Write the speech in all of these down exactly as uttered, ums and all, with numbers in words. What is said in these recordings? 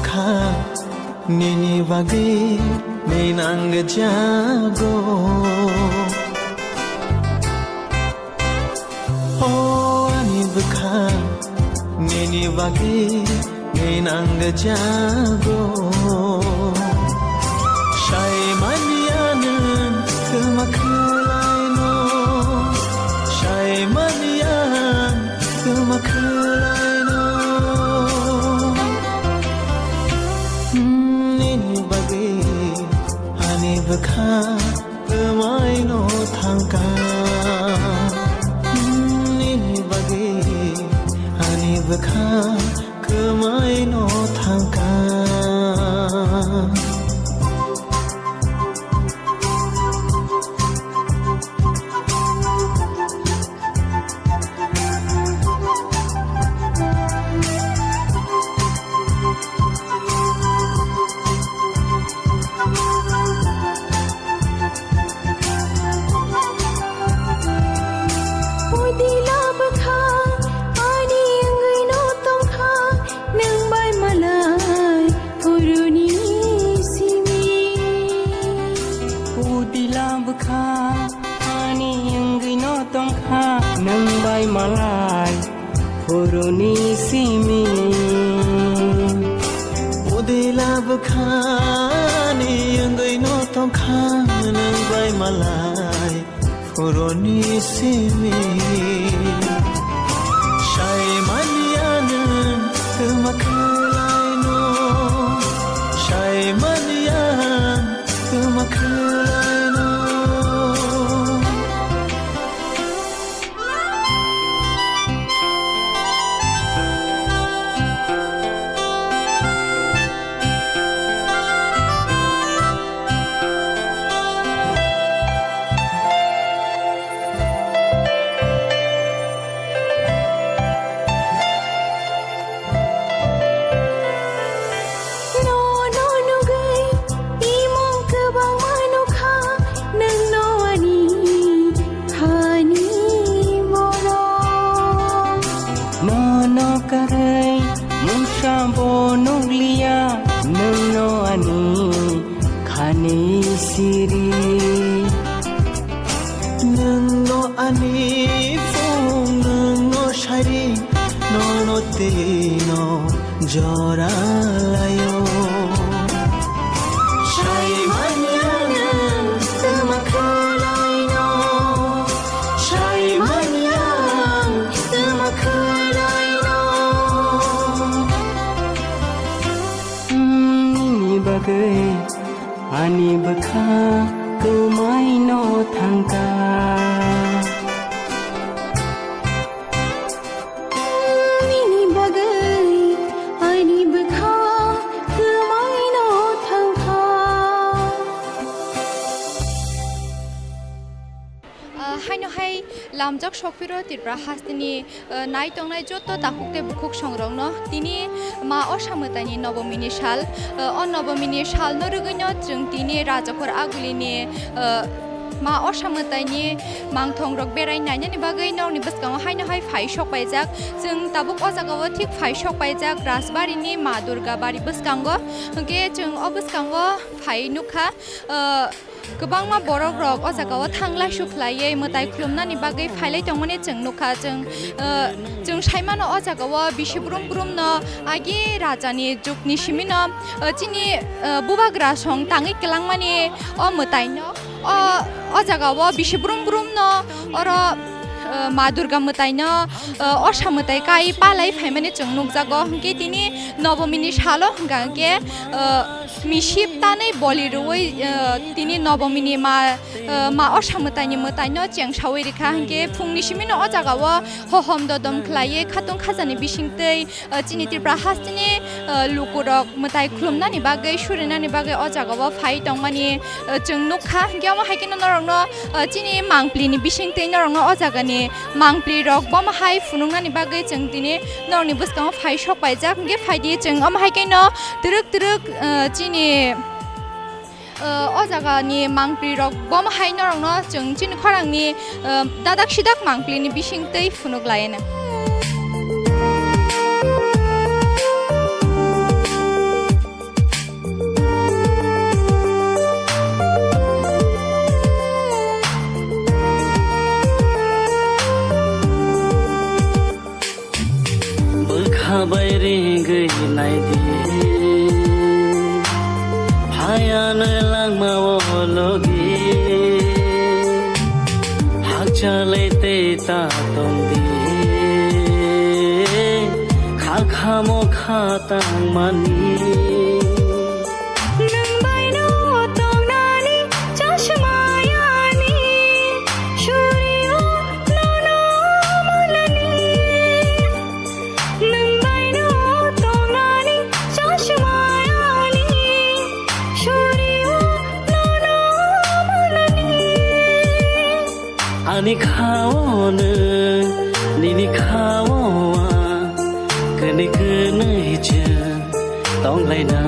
Kha nini bagwi ninang jago. O ani bwkha nini bagwi ninang jago. Sai manya nwng twma khwlaino, sai manya nwng twma khwlaino. Hmm, nini bagwi ani bwkha kwmaino thangkha. Hmm, nini bagwi ani bwkha kwmaino thangkha. Pudila bwkha ani wngwino tongkha, nwng bai malai phuruni simi. Pudila bwkha ani wngwino tongkha, nwng bai malai phuruni simi. Pudila bwkhani wngwino tongkha, nwng bai malai phuruni simi. Sai manya nwng twma khwlaino, sai manya nwng twma khwlaino. Nono nugwi imung kwbangma nukha, nwngno ani khani borok. Nono karwi mungsa bo nukliya, nwngno ani khani siri. Nwngno ani phung, nwngno sari, nono tei no jora laio. Sai manya nwng twma khwlaino, sai manya nwng twma khwlaino. Hmm, nini bagwi ani bwkha kwmaino thangkha. Nini bagwi ani bwkha kwmaino thangkha. Ah, haino hai lamjak sokphiro Tripura hasteni, ah, nai tongnai joto takhuk tei bukhuk songrokno tini ma Osa Mwtaini Nobomini sal, ah, o Nobomini salno rwgwino chwng tini Rajakhor Agulini, ah, ma Osa Mwtaini mangthongrok berai nainani bagwi norokni bwskango haino hai phai sok paijak. Chwng tabuk o jagao thik phai sok paijak Rajbarini Ma Durga bari bwskango. Hwnkhe chwng o bwskango phai nukha, ah, kwbangma borokrok o jagao thanglai sukhlaiwi mwtai khulumnani bagwi phailai tongmani chwng nukha. Chwng, ah, chwng saimano o jagao bisi brum brumno agi rajani jukni simino, ah, chini, ah, bubagra song tangwi kwlangmani o mwtaino. O, o jagao bisi brum brumno oro, eh, Ma Durga mwtaino, eh, Osa mwtai kai palai phaimani chwng nukjago. Hwnkhe tini Nobomini salo hwnkha hwnkhe, eh, misip tanwi boli rwui, eh, tini Nobomini ma, eh, ma Osa mwtaini mwtaino chengsaui rikha. Hwnkhe phungni simino o jagao hohom dodom khlaiwi khatung khajani bisingtwi, ah, chini Tripura hasteni, ah, lukurok mwtai khulumnani bagwi, surinani bagwi o jagao phai tongmani, ah, chwng nukha. Hwnkhe omo hai kheno norokno, ah, chini mangpli ni bisingtwi norokno o jagani mangpli rok bomo hai phunuknani bagwi chwng tini norokni bwskango phai sok paijak. Hwnkhe phaidi chwng omo hai kheno twrwk twrwk, ah, chini, ah, o jagani mangpli rok bomo hai norokno chwng chini khorangni, ah, dadak sidak mangpli ni bisingtwi phunuk laina. Bai ringwi naidi, phaiyanw langmao logi, hakchalwi tei ta tongdi, kha khamo kha tangmani. Nwng baino tongnani chasmayani, surio nono manani. Nwng baino tongnani chasmayani, surio nono manani. Ani khao nwng, nini khao ang, kwnwi kwnwi chwng tonglaina.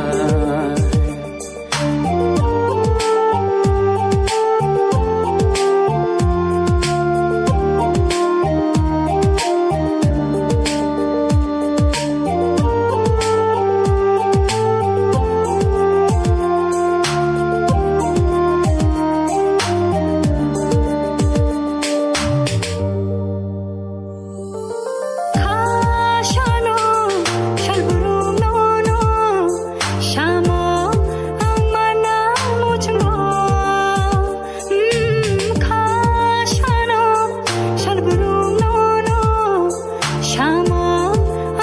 Kha sano salbrum nono, samo ang mana muchungo. Hmm, kha sano salbrum nono, samo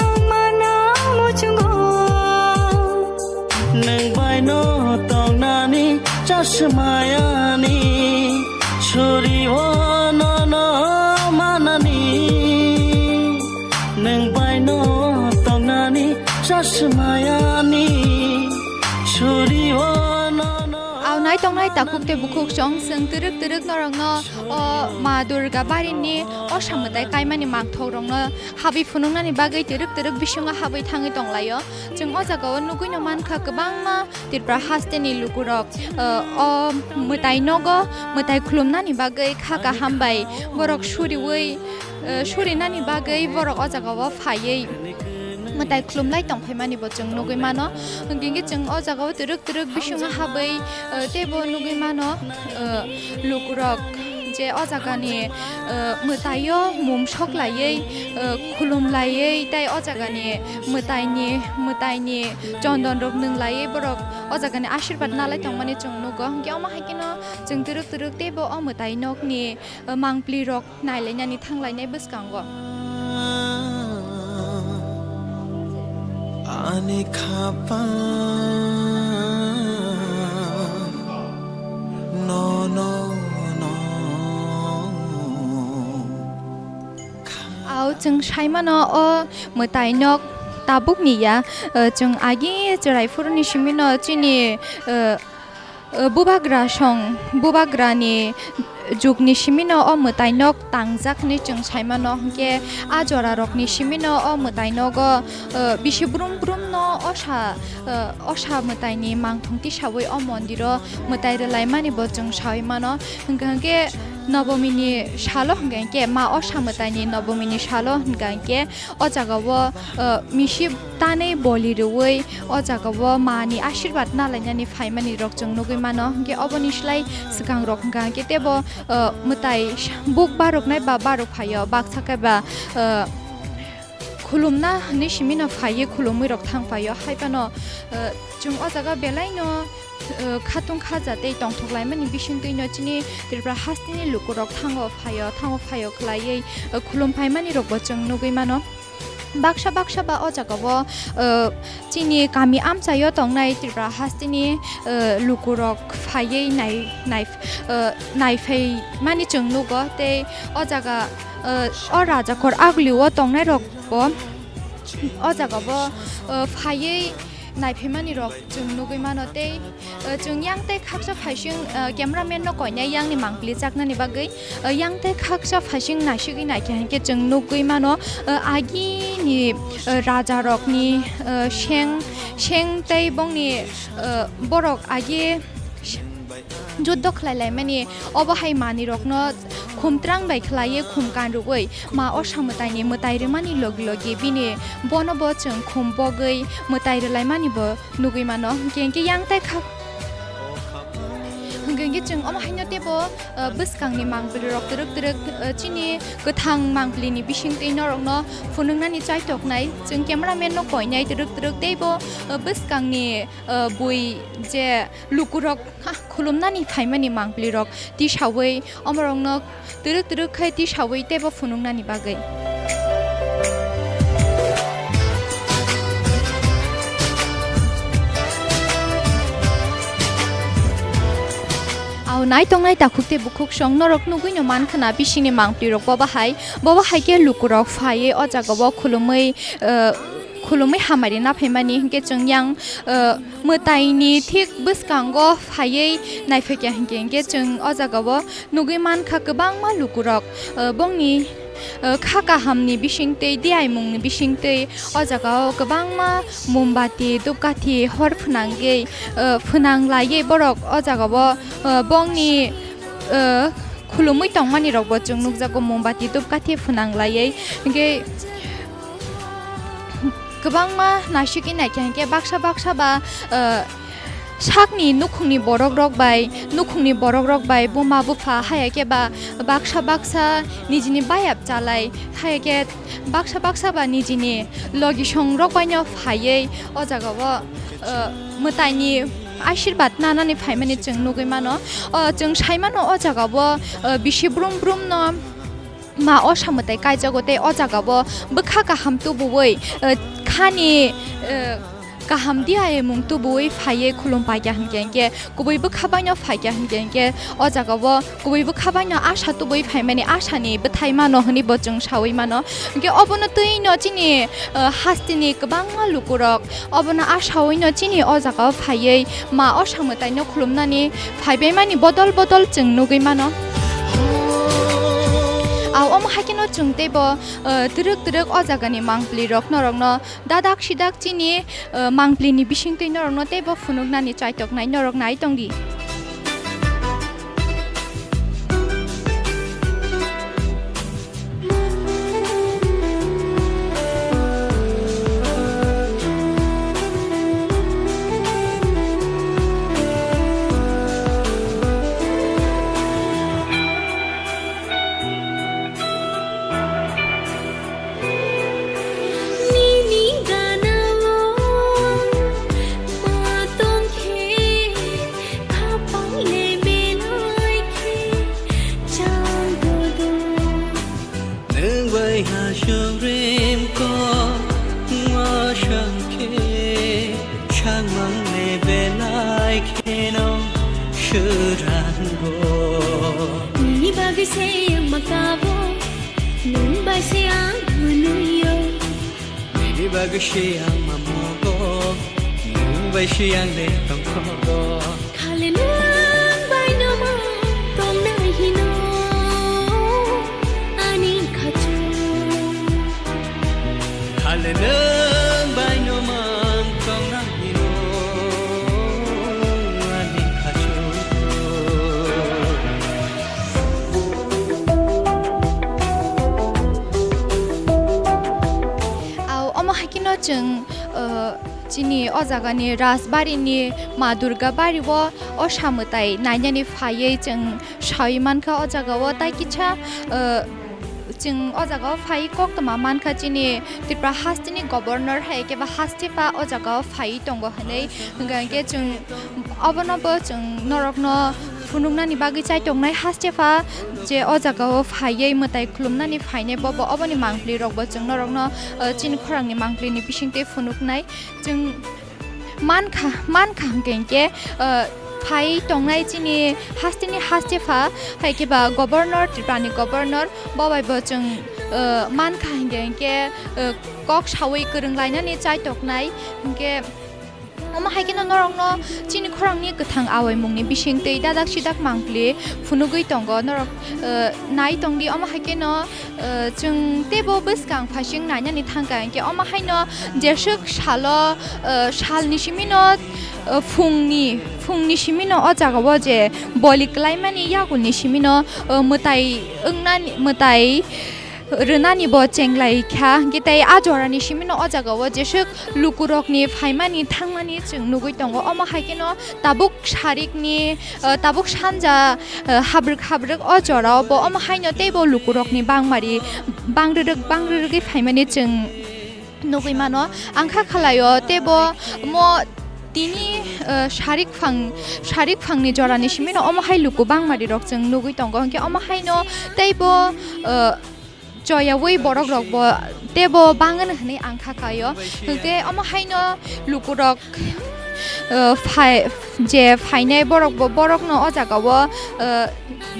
ang mana muchungo. Nwng baino tongnani chasmayani, surio nono manani. Nwng baino tongnani chasmayani, surio nono. Awnai tongnai takhuk tei bukhuk chwng, chwng twrwk twrwk norokno o Ma Durga barini o samwtai kaimani mangthok rokno habwi phunuknani bagwi twrwk twrwk bisingo habwi thangwi tonglaio. Chwng o jagao nugwino mankha kwbangma Tripura hasteni lukurok, uh, o mwtai nogo mwtai khulumnani bagwi kha kaham bai borok suriwi, uh, surinani bagwi borok o jagao phaiwi mwtai khulumlai tongphaimani bo chwng nugwi mano. Hwnkhe chwng o jagao twrwk twrwk bisingo habwi, uh, teibo nugwi mano, uh, lukurok je o jagani, uh, mwtaio mung sok laiwi, uh, khulum laiwi tei o jagani mwtaini, mwtaini chondon rok nwng laiwi borok o jagani asirbat nalai tongmani chwng nugo. Hwnkhe omo hai kheno chwng twrwk twrwk teibo o mwtai nokni, uh, mangpli rok nailainani thanglainai bwskango. Ani khapang no, no, no. Au chwng saimano o mwtai nok tabukni ya, eh, chwng agi chwrai phuruni simino chini, eh, eh, bubagra song, bubagrani jukni simino o mwtai nok tangjak hinwi chwng saimano, hwnkhe a jora rokni simino o mwtai nogo, eh, bisi brum brum no osa, eh, osa mwtaini mangthong tisawi o mondiro mwtai rwlaimani bo chwng sawi mano. Hwnkhe, hwnkhe nobomini salo hwnkhe, hwnkhe ma osa mwtaini nobomini salo hwnkhe, hwnkhe o jagao, uh, misi tanwi boli rwui o jagao mani asirbat nalainani phaimani rok chwng nugwi mano. Hwnkhe oboni slai swkang rok hwnkha hwnkhe teibo, uh, mwtai buk baroknai ba barok phaio, baksa khe ba, uh, khulumna hinwi simino phaiwi khulumwi rok thang phaio. Hai phano, uh, chwng o jaga belaino, uh, khatung khaja tei tongthok laimani bisingtwino chini Tripura hasteni lukurok thango phaio, thango phaio khwlaiwi, uh, khulum phaimani rokbo chwng nugwi mano. Baksa baksa ba o jagao, uh, chini kami amchaio tongnai Tripura hasteni, uh, lukurok phaiwi nai, nai, uh, naiphaimani chwng nugo tei o jaga, uh, o Rajakor Agulio tongnai rokbo o jagao, uh, phaiwi naiphaimani rok chwng nugwi mano tei, uh, chwng yang tei khaksa phaising, uh, cameraman no koinai yang ni mangpili chaknani bagwi, uh, yang tei khaksa phaising naisigwi naikha hinkhe chwng nugwi mano, uh, agini, uh, raja rokni, uh, seng, seng tei bongni, uh, borok agi juddo khlai laimani obo hai manwi rokno khumtrang bai khlaiwi khum kanrwui ma osa mwtaini mwtai rwmani logi logi bini bono bo chwng khum bogwi mwtai rwlaimani bo nugwi mano. Hwnkhe hwnkhe yang tei khak-, hwnkhe hwnkhe Chwng omo haino teibo, uh, bwskangni mangpili rok twrwk twrwk, uh, chini kwthang mangpili ni bisingtwi norokno phunuknani chaitoknai. Chwng cameraman no koinai twrwk twrwk teibo, uh, bwskangni, uh, bui je lukurok, ha, khulumnani phaimani mangpili rok tisawi omorokno twrwk twrwk khai tisawi teibo phunuknani bagwi. Au nai tongnai takhuk tei bukhuk song norok nugwi no mankha na bisingni mangpli rok boba hai, boba hai khe lukurok phaiwi o jaga o khulumwi, eh, khulumwi hamari na phaimani hinkhe chwng yang, eh, mwtaini thik bwskango phaiwi naiphikya hinkhe, hinkhe chwng o jaga o nugwi mankha kwbangma lukurok, eh, bongni, eh, kha kahamni bisingtwi, diaimungni bisingtwi o jaga o kwbangma mombati, dupkathi hor phwnangwi, eh, phwnang laiwi borok o jaga o, eh, bongni, eh, khulumwi tongmani rokbo chwng nukjago, mombati, dupkathi phwnang laiwi. Hinkhe kwbangma naisikwi naikha hinkhe baksa baksa ba, eh, sakni nukhungni borok rok bai, nukhungni borok rok bai buma bupha haya khe ba baksa baksa nijini bayap chalai haya khe baksa baksa ba nijini logisong rok bai no phaiwi o jaga o, eh, mwtaini ashirbad nanani phaimani chwng nugwi mano. O chwng sai mano o jaga o, eh, bisi brum brum no ma osa mwtai kaijago tei o jaga o bwkha kaham tubuwi, eh, khani, eh, kaham diaimung tubuwi phaiwi khulum paikha hinkhe, hinkhe kubui bwkha bai no phaikha hinkhe, hinkhe o jaga o kubui bwkha bai no asha tubuwi phaimani asani bwthai mano hwnwi bo chwng sawi mano. Hinkhe obono twi no chini, eh, hasteni kwbangma lukurok obono ashawi no chini o jaga o phaiwi ma osa mwtai no khulumnani phaibaimani bodol bodol chwng nugwi mano. Au omo hai kheno chwng teibo, eh, twrwk twrwk o jagani mangpli rok norokno dadak sidak chini, eh, mangpli ni bisingtwi norokno teibo phunuknani chaitoknai norok nai tongdi. Nini gana-o ma tong khe, khapang le belai khe chang bodo. Nwng bai ha songrim ko ma sang khe, changmang le belai kheno swrang bo. Nini bagwi se ang makabo, nwng bai se ang hwnwi-o. Nini bagwi se ang mamogo, nwng bai se ang le tongkhogo. Khale nwng bai no ma tongnai hino ani khachu. Khale nwng bai no ma tongnai hino ani khachu. Au, omo hai kheno chwng, uh, chini o jagani Rajbari ni Ma Durga bari o, o samwtai nainani phaiwi chwng sawi mankha o jaga o. Tai kisa, uh, chwng o jaga o phaiwi koktwma mankha chini Tripura hasteni governor hai khe ba hastepha o jaga o phaiwi tongo hwnwi. Hwnkha hwnkhe chwng obono bo chwng norokno phunuknani bagwi chaitongnai hastepha je o jaga o phaiwi mwtai khulumnani phainai bobo oboni mangpli rokbo chwng norokno, uh, chini khorangni mangpli ni bisingtwi phunuknai. Chwng mankha, mankha hwnkhe hwnkhe, uh, phai tongnai chini hasteni hastepha, hai khe ba governor, Tripurani governor, bo bai bo chwng, uh, mankha hwnkhe hwnkhe, uh, kok sawi kwrwng lainani chaitoknai. Hwnkhe omo hai kheno norokno chini khorangni kwthang awaimungni bisingtwi dadak sidak mangpli phunugwi tongo norok, uh, nai tongdi. Omo hai kheno, uh, chwng teibo bwskang phaising nainani thangkha, hinkhe omo haino jeswk salo, uh, salni simino, uh, phungni, phungni simino o jagao je boli kwlaimani yakulni simino, uh, mwtai wngnani, mwtai rwnani bo chenglai kha, hwnkhe tei a jorani simi no o jaga o jeswk lukurokni phaimani thangmani chwng nugui tongo. Omo hai kheno tabuk sarikni, eh, tabuk sanja, eh, habrwk habrwk o jora o bo omo hai no tei bo lukurokni bangmari bangrwrwk bangrwrwgwi phaimani chwng nugui mano. Ang kha khalai o tei bo mo tini, eh, sarik phang, sarik phangni jorani simi no omo hai luku bangmari rok chwng nugui tongo, hwnkhe omo hai no tei bo, eh, choyaui borok rok bo tei bo bangwno hwnwi ang kha khaio. Hwnkhe omo hai no luku rok, eh, phai, je phainai borok bo, borok no o jaga o, eh,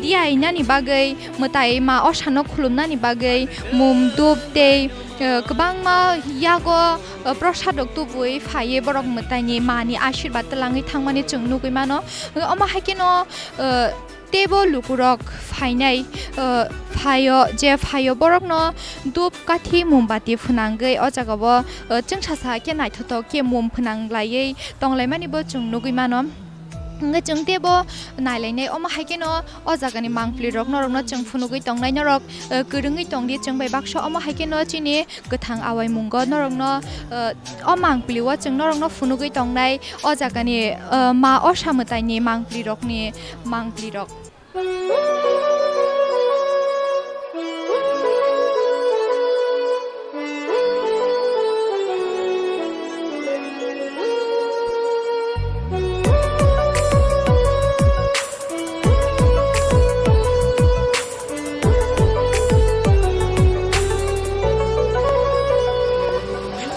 diya inani bagwi, mwtai ma osano khulumnani bagwi mum, dhup tei, eh, kwbangma yago, eh, prosad rok tubui phaiwi borok mwtaini mani asirwad twlangwi thangmani chwng nugui mano. Omo hai kheno, eh, teibo lukurok phainai, eh, phaio, je phaio borokno dhup, kathi, mombati phwnangwi o jaga o, eh, chwngsasa khe naithothok khe mum phwnang laiwi tonglaimani bo chwng nugui mano. Hwnkhe chwng teibo nailainai, omo hai kheno o jagani mangpli rok norokno chwng phunugui tongnai, norok, eh, kwrwngwi tongdi chwng bai baksa. Omo hai kheno chini kwthang awai mungo norokno, eh, o mangpli o chwng norokno phunugui tongnai o jagani, eh, ma osa mwtaini mangpli rokni mangpli rok.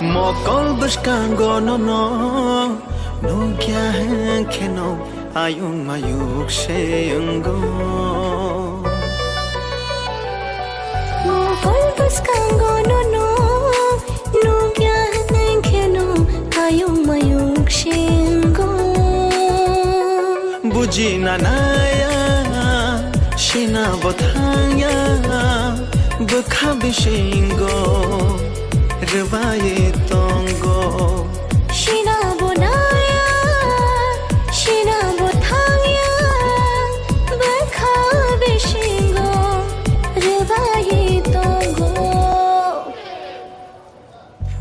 Mokol bwskango nono nukya hwn kheno ayung mayuk se wngo. Mokol bwskango nono nukya hwn kheno ayung mayuk se wngo. Bujina naya, sina bo thangya, bwkha bisingo rwbai tongo. Sina bo naya, sina bo thangya, bwkha bisingo rwbai tongo.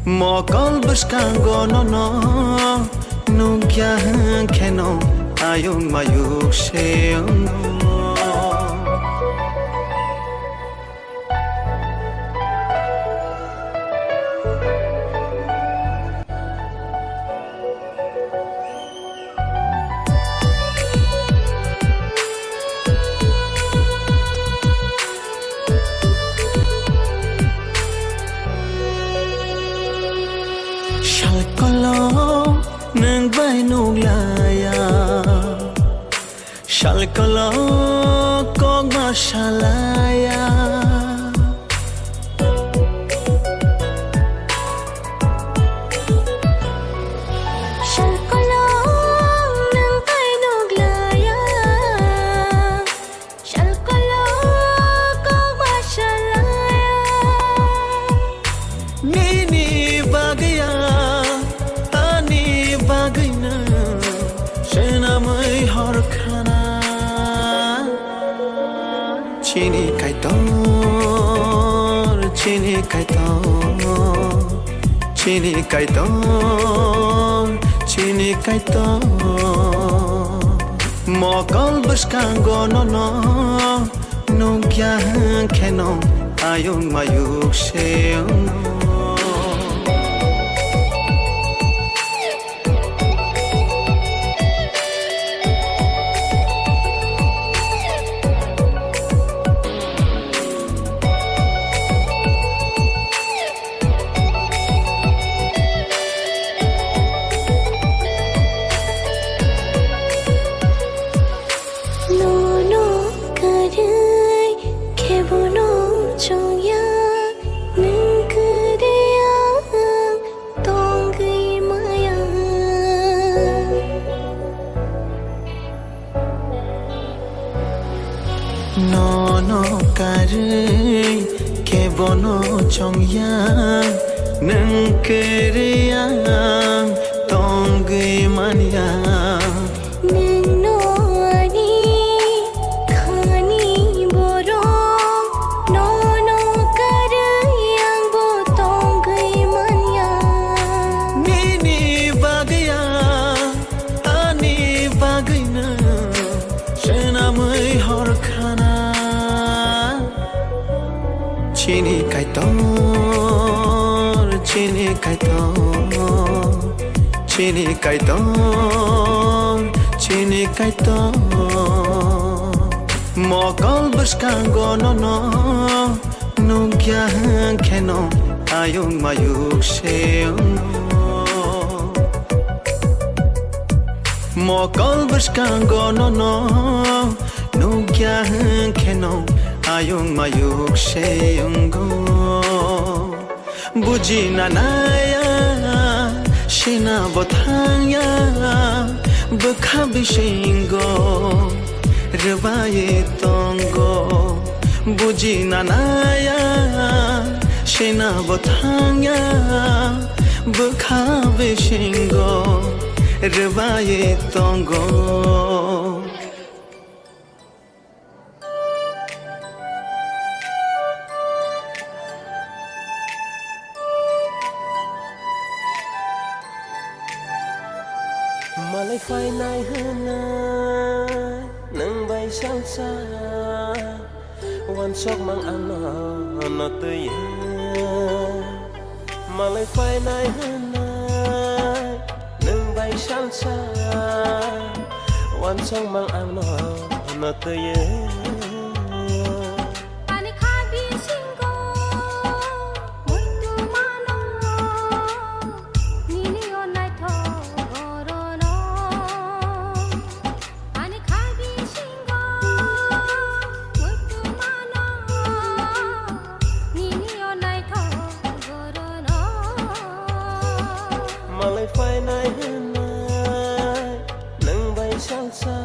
Mokol bwskango nono nukya hwn kheno ayung mayuk se wngo. Salkolo nwng bai nuklaya, salkolo kok ma salaya. Salkolo nwng bai nuklaya, salkolo kok ma salaya. Nini bagwi ang, ani bagwino swnamwi hor khana. Chini Kaitor, chini Kaitor, chini Kaitor, chini Kaitor. Mokol bwskango nono nukya hwn kheno ayung mayuk se wngo. Nono karwi khebono chongya, nwng kwrwi ang tongwi maya. Nono karwi khebono chongya, nwng kwrwi ang tongwi manya. Nwngno ani khani borok, nono Kaitor, chini Kaitor, chini Kaitor, chini Kaitor. Mokol bwskango nono nukya hwnkhe no ayuk mayuk se wngo. Mokol bwskango nono nukya hwnkhe no ayuk mayuk se wngo. Bujina naya, sina bo thangya, bwkha bisingo rwbaye tongo. Bujina naya, sina bo thangya, bwkha bisingo rwbaye tongo. Malai phainai hwnwi nwng bai salsa, wansok mang ang no twi. Malai phainai hwnwi nwng bai salsa, wansok mang ang no twi. Ani kha bisingo muitu mano, nini o naithok gorono. Ani kha bisingo muitu mano, nini o naithok gorono. Malai phainai hwnwi nwng bai salsa,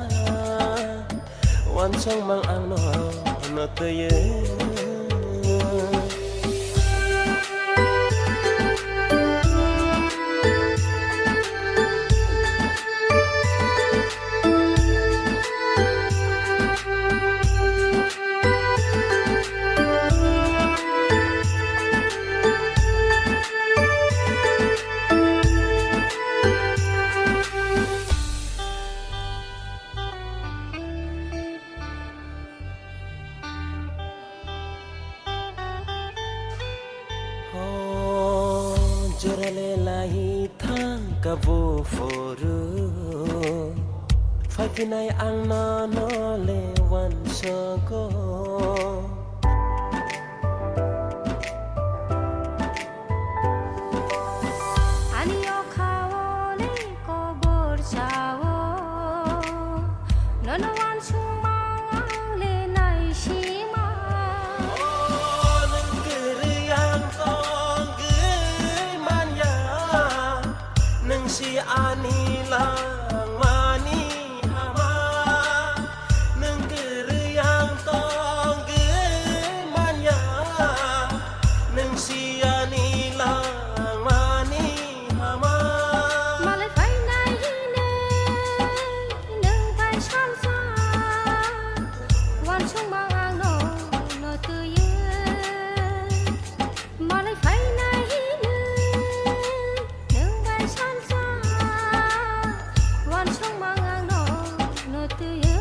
wansok mang ang no twi. Ho, jorale lai thang ka bo phuru. Phai phinai ang no no le wansogo. Ani o kha o le kobor sao. Nono wansukmang ang le naisima. O nwng kwrwi ang tongwi manya, nwng si ani langmani hama. Nwng kwrwi ang tongwi manya, nwng si ani langmani hama. Malai phainai hinwi nwng bai salsa, wansukmang ang no, no twiwi. Malai phainai hinwi nwng bai salsa, wansukmang ang no, no twiwi.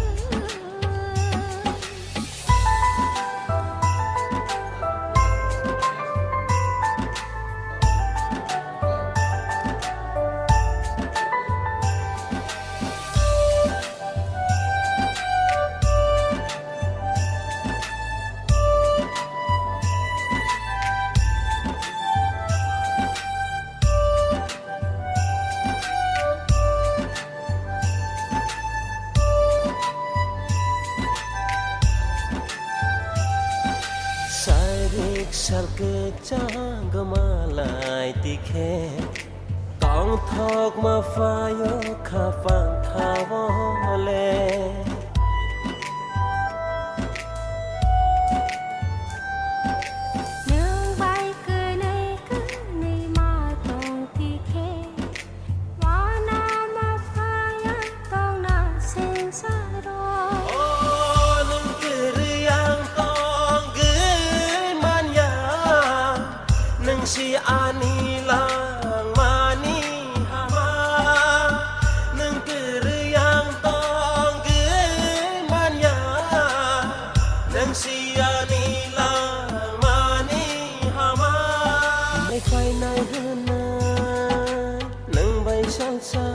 Sairik sal kwchang gwmalai tikhe, tongthokma phaio kha pangthao le. Nwng bai kwnwi kwnwi ma tong tikhe, wanama phaya tongna swngcharo. O nwng kwrwi ang tongwi manya, nwng si ani langmani hama. Nwng kwrwi ang tongwi manya, nwng si ani langmani Nai rwna nwng bai salsa,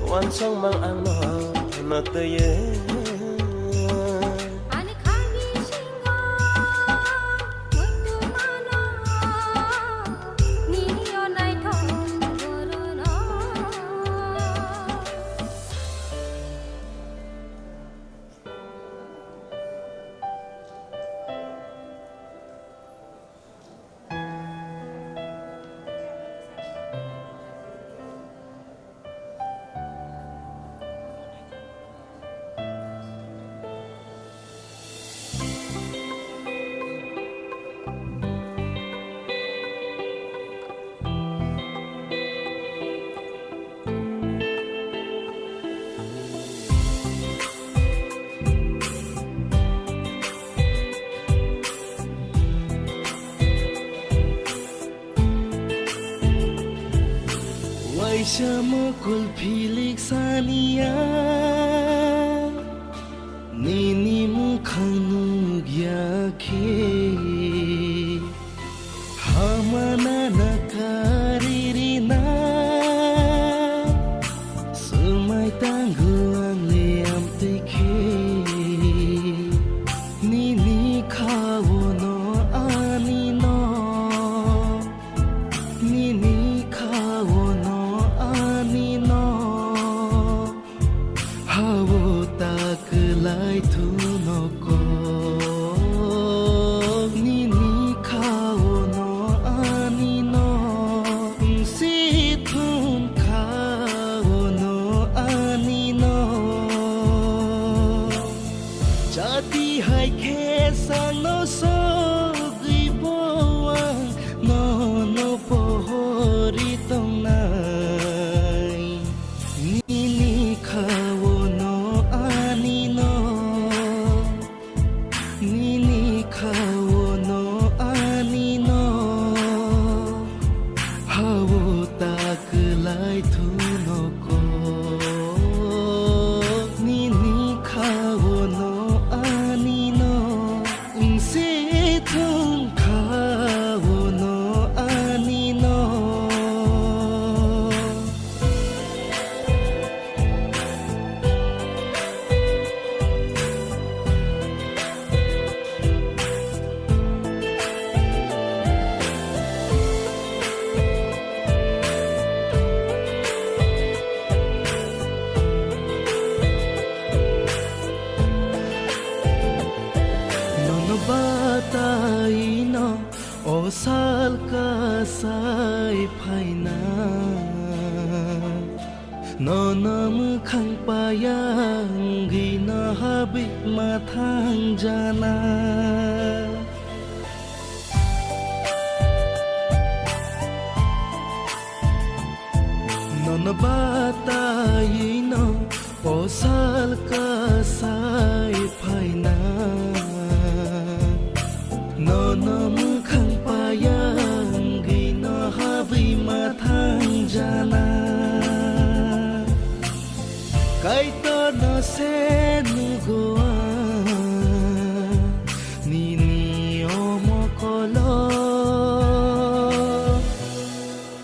uansukmang ang no, no twiwi. Ani kha bisingo muitu mano, nini o naithok guru no. Waisa mokol philik saniya, nini mukhang nukya khe. Hamana na karirina, swmai tango ang le amtwi khe. Nini khaono ani no, nini khaono ani no. Hao ta kwlai thuno kok, nini khaono ani no, wngsi thung khaono ani no. Chati hai khe sano sogwi bo ang nono pohori tongnai. Nini khaono ani no, nini khaono ani no, hao ta kwlai thuno kok, nini khaono ani no. Wngsi thung khaono ani no. Nono batai no o sal kasai phaina. Nono mwkhang paya wngwi no habwi mathang jana. Nono batai no o sal kasai phaina. Nono mwkhang paya wngwi no habwi mathang jana. Kaitor no se nugo ang nini omokolo.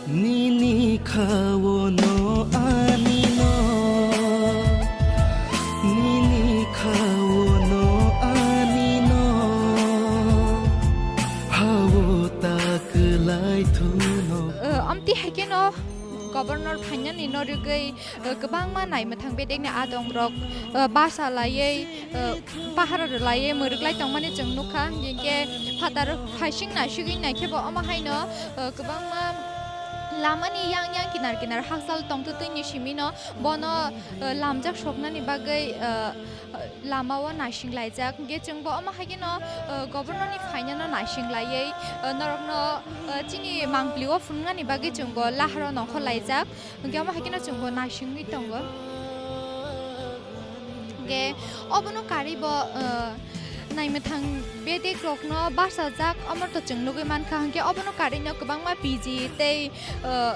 Nini khaono ani no, nini khaono ani no, hao ta kwlai thuno. Eh, amtwi hai kheno Governor phainani no rwgwi, eh, kwbangma naimwthang bedekni adongrok, eh, basa laiwi, eh, pahara rwlaiwi mwrwklai tongmani chwng nukha. Hinkhe phatar phaising naisugwi naikhe bo omo haino, eh, kwbangma lamani yang yang kinar kinar hakchal tongtwtwini simino bono, eh, lamjak soknani bagwi, eh, lamao naising laijak. Hinkhe chwngbo omo hai kheno, eh, Governor ni phainano naising laiwi, eh, norokno, eh, chini mangpili o phunuknani bagwi chwngbo laharo nongkhor laijak. Hinkhe omo hai kheno chwngbo naisingwi tongo. Hinkhe obono karwi bo, eh, naimwthang bedek rokno bachajak, omo to chwng nugwi mankha. Hinkhe obono karwino kwbangma P G tei, eh,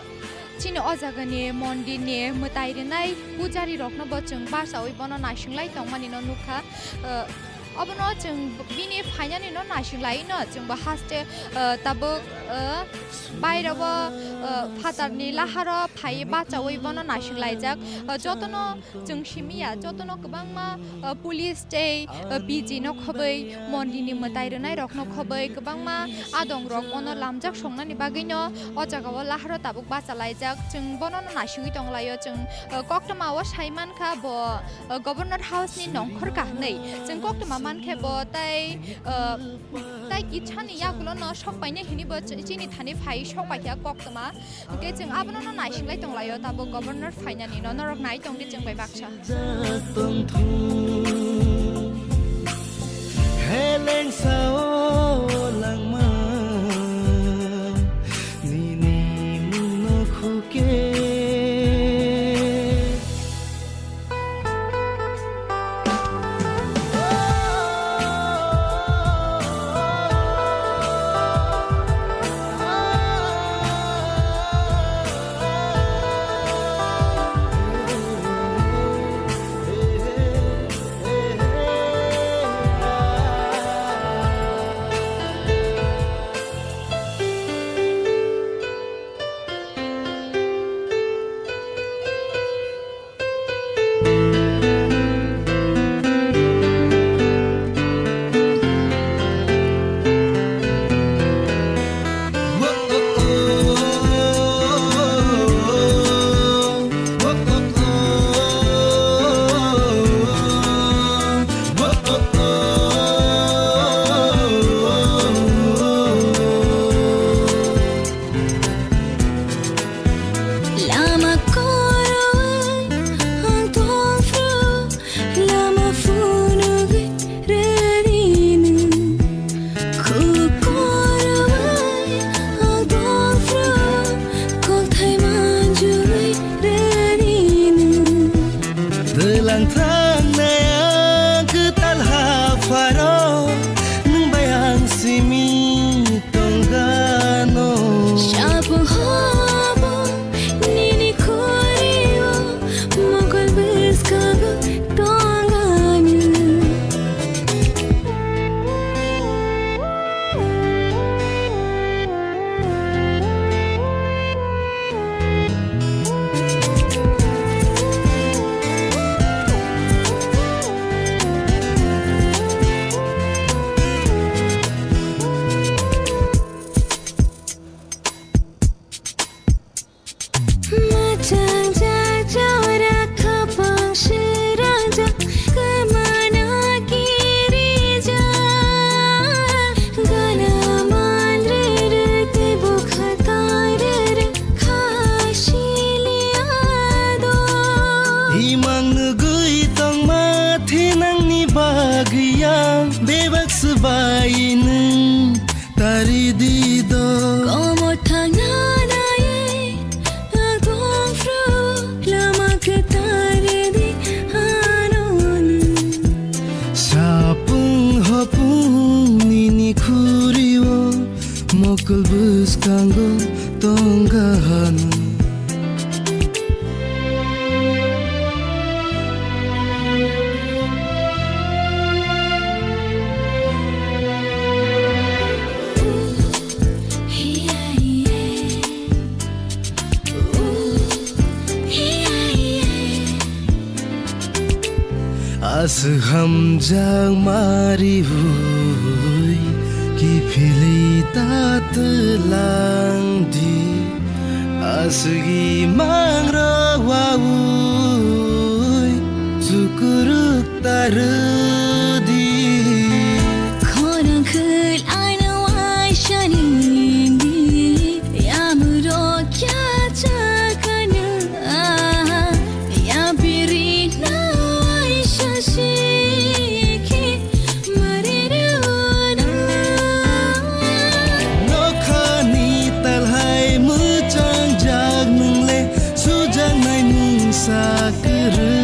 chini o jagani mondirni mwtai rwnai pujari rokno bo chwng bachaui bono naising lai tongmani no nukha. Eh, Abono chwng bini phainani no naising lai no, chwng bo haste, ah, tabuk, ah, bairabo, ah, phatarni laharo phai bachaui bono naising laijak. Ah, jotono chwng simi ya, jotono kwbangma, ah, police tei, ah, P G no khobwi, mondini mwtai rwnai rokno khobwi, kwbangma adong rok bono lamjak songnani bagwi no o jaga o laharo tabuk bacha laijak. Chwng bono no naisingwi tong laio, chwng, ah, koktwma o sai mankha bo, ah, Governor House ni nongkhor ka hwnwi. Chwng koktwma mankhe bo tai, ah, tai kitsani yagulo no sok painai hwnwi bo ch-, chini thani phai sok paikha koktwma. Hwnkhe chwng abono no naising lai tong laio, tabuk Governor phainani no norok nai tong di chwng bai baksa. Heleng sao langma nini mungno khuke. Lama koroi ang tongphru, lama phunugwi rarinu. Kuk koroi ang tongphru, kokthai manjui rarinu. Twilang thangnai ang kwtal hapharo, nwng bai ang simi tongano. Chapung hobo nini khorio, mokol bwskango tongano. Mwchang jak jora khapang srang jak kwmana kiri jak. Gana manre re tei bukha tare re khasiliya do. Imang nugui tongma thinangni bagwi ang bebak swbai nwng Tari di do. Komo thangna nai, ang tongphru lama kwthar di ano nwng. Sapung hopung nini khurio, mokol bwskango tongano. Aswk hamjak mariui kiphilwi ta twlang di. Aswk imangrok waui chukuruk ta rw di. Khorang khwlaino waisa nini, yamurok kya chakana. Yapiri nawai shashi khe mari rwna. Nokhani talhai mwchangjak nwng le sujaknai mungsa kwrwi.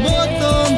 Motom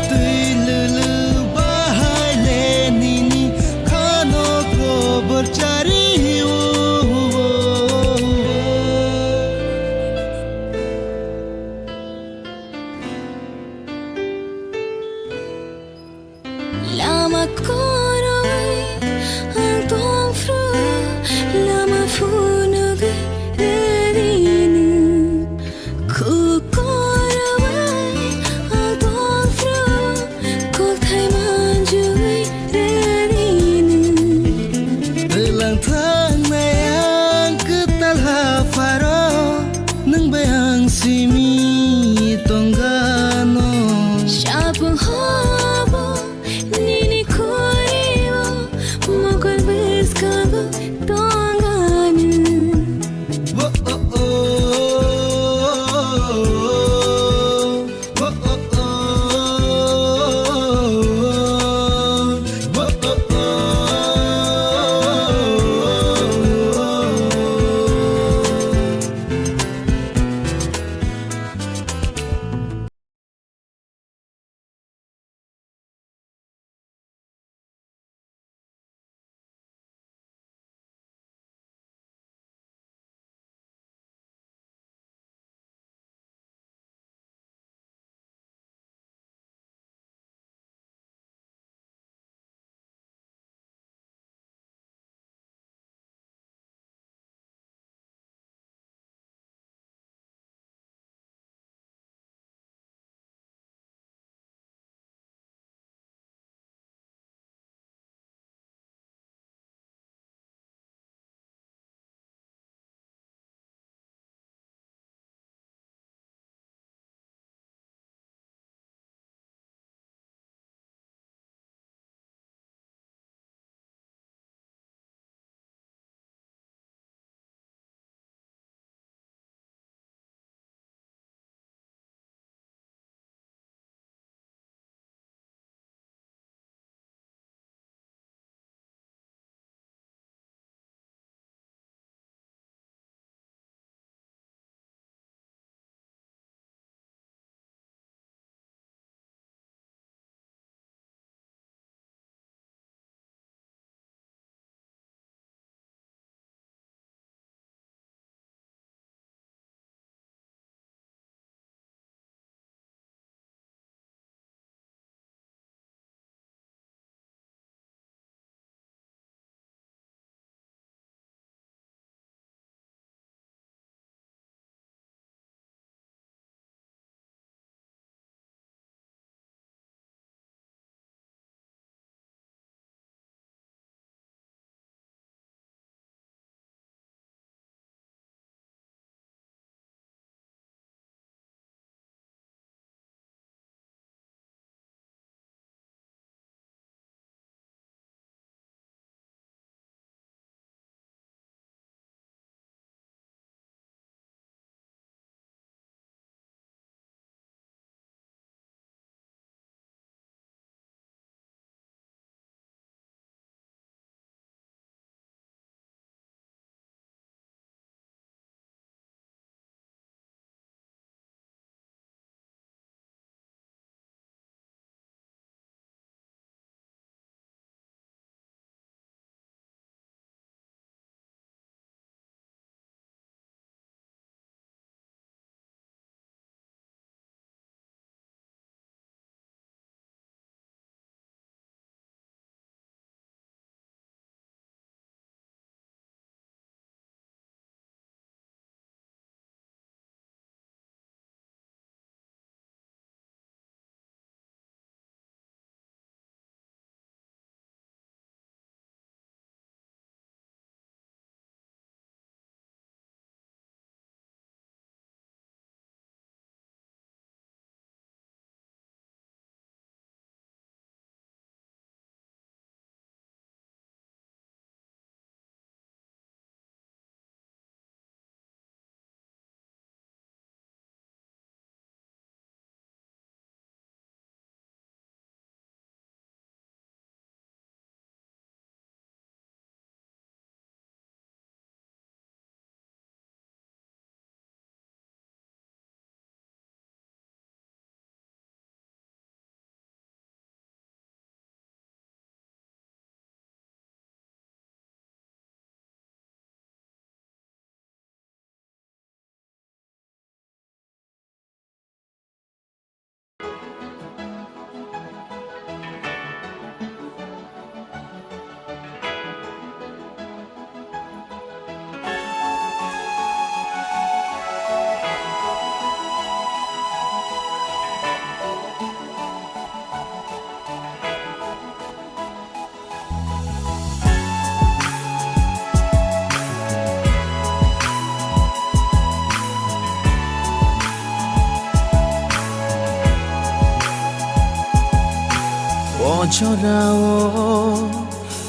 Chorao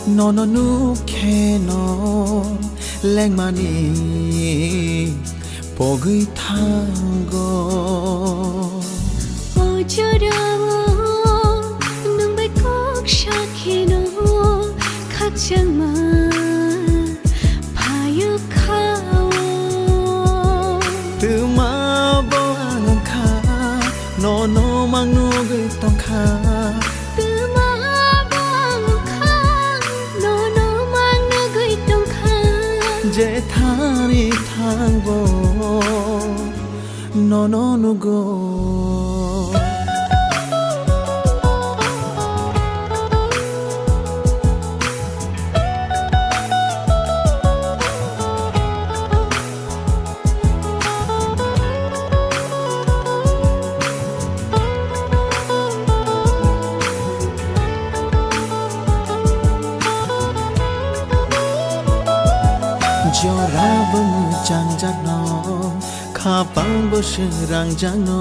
nono nukhe no lengmani pogwi thango. O chorao nwng bai kok sakheno khakchangma phaio khao. Twma bo ang wngkha, nono mang nugwi tongkha. Twma bo ang wngkha, nono mang nugwi tongkha. Jethani thangbo nono nugo. Jora bo mwchangjakno, khapang bo srangjakno,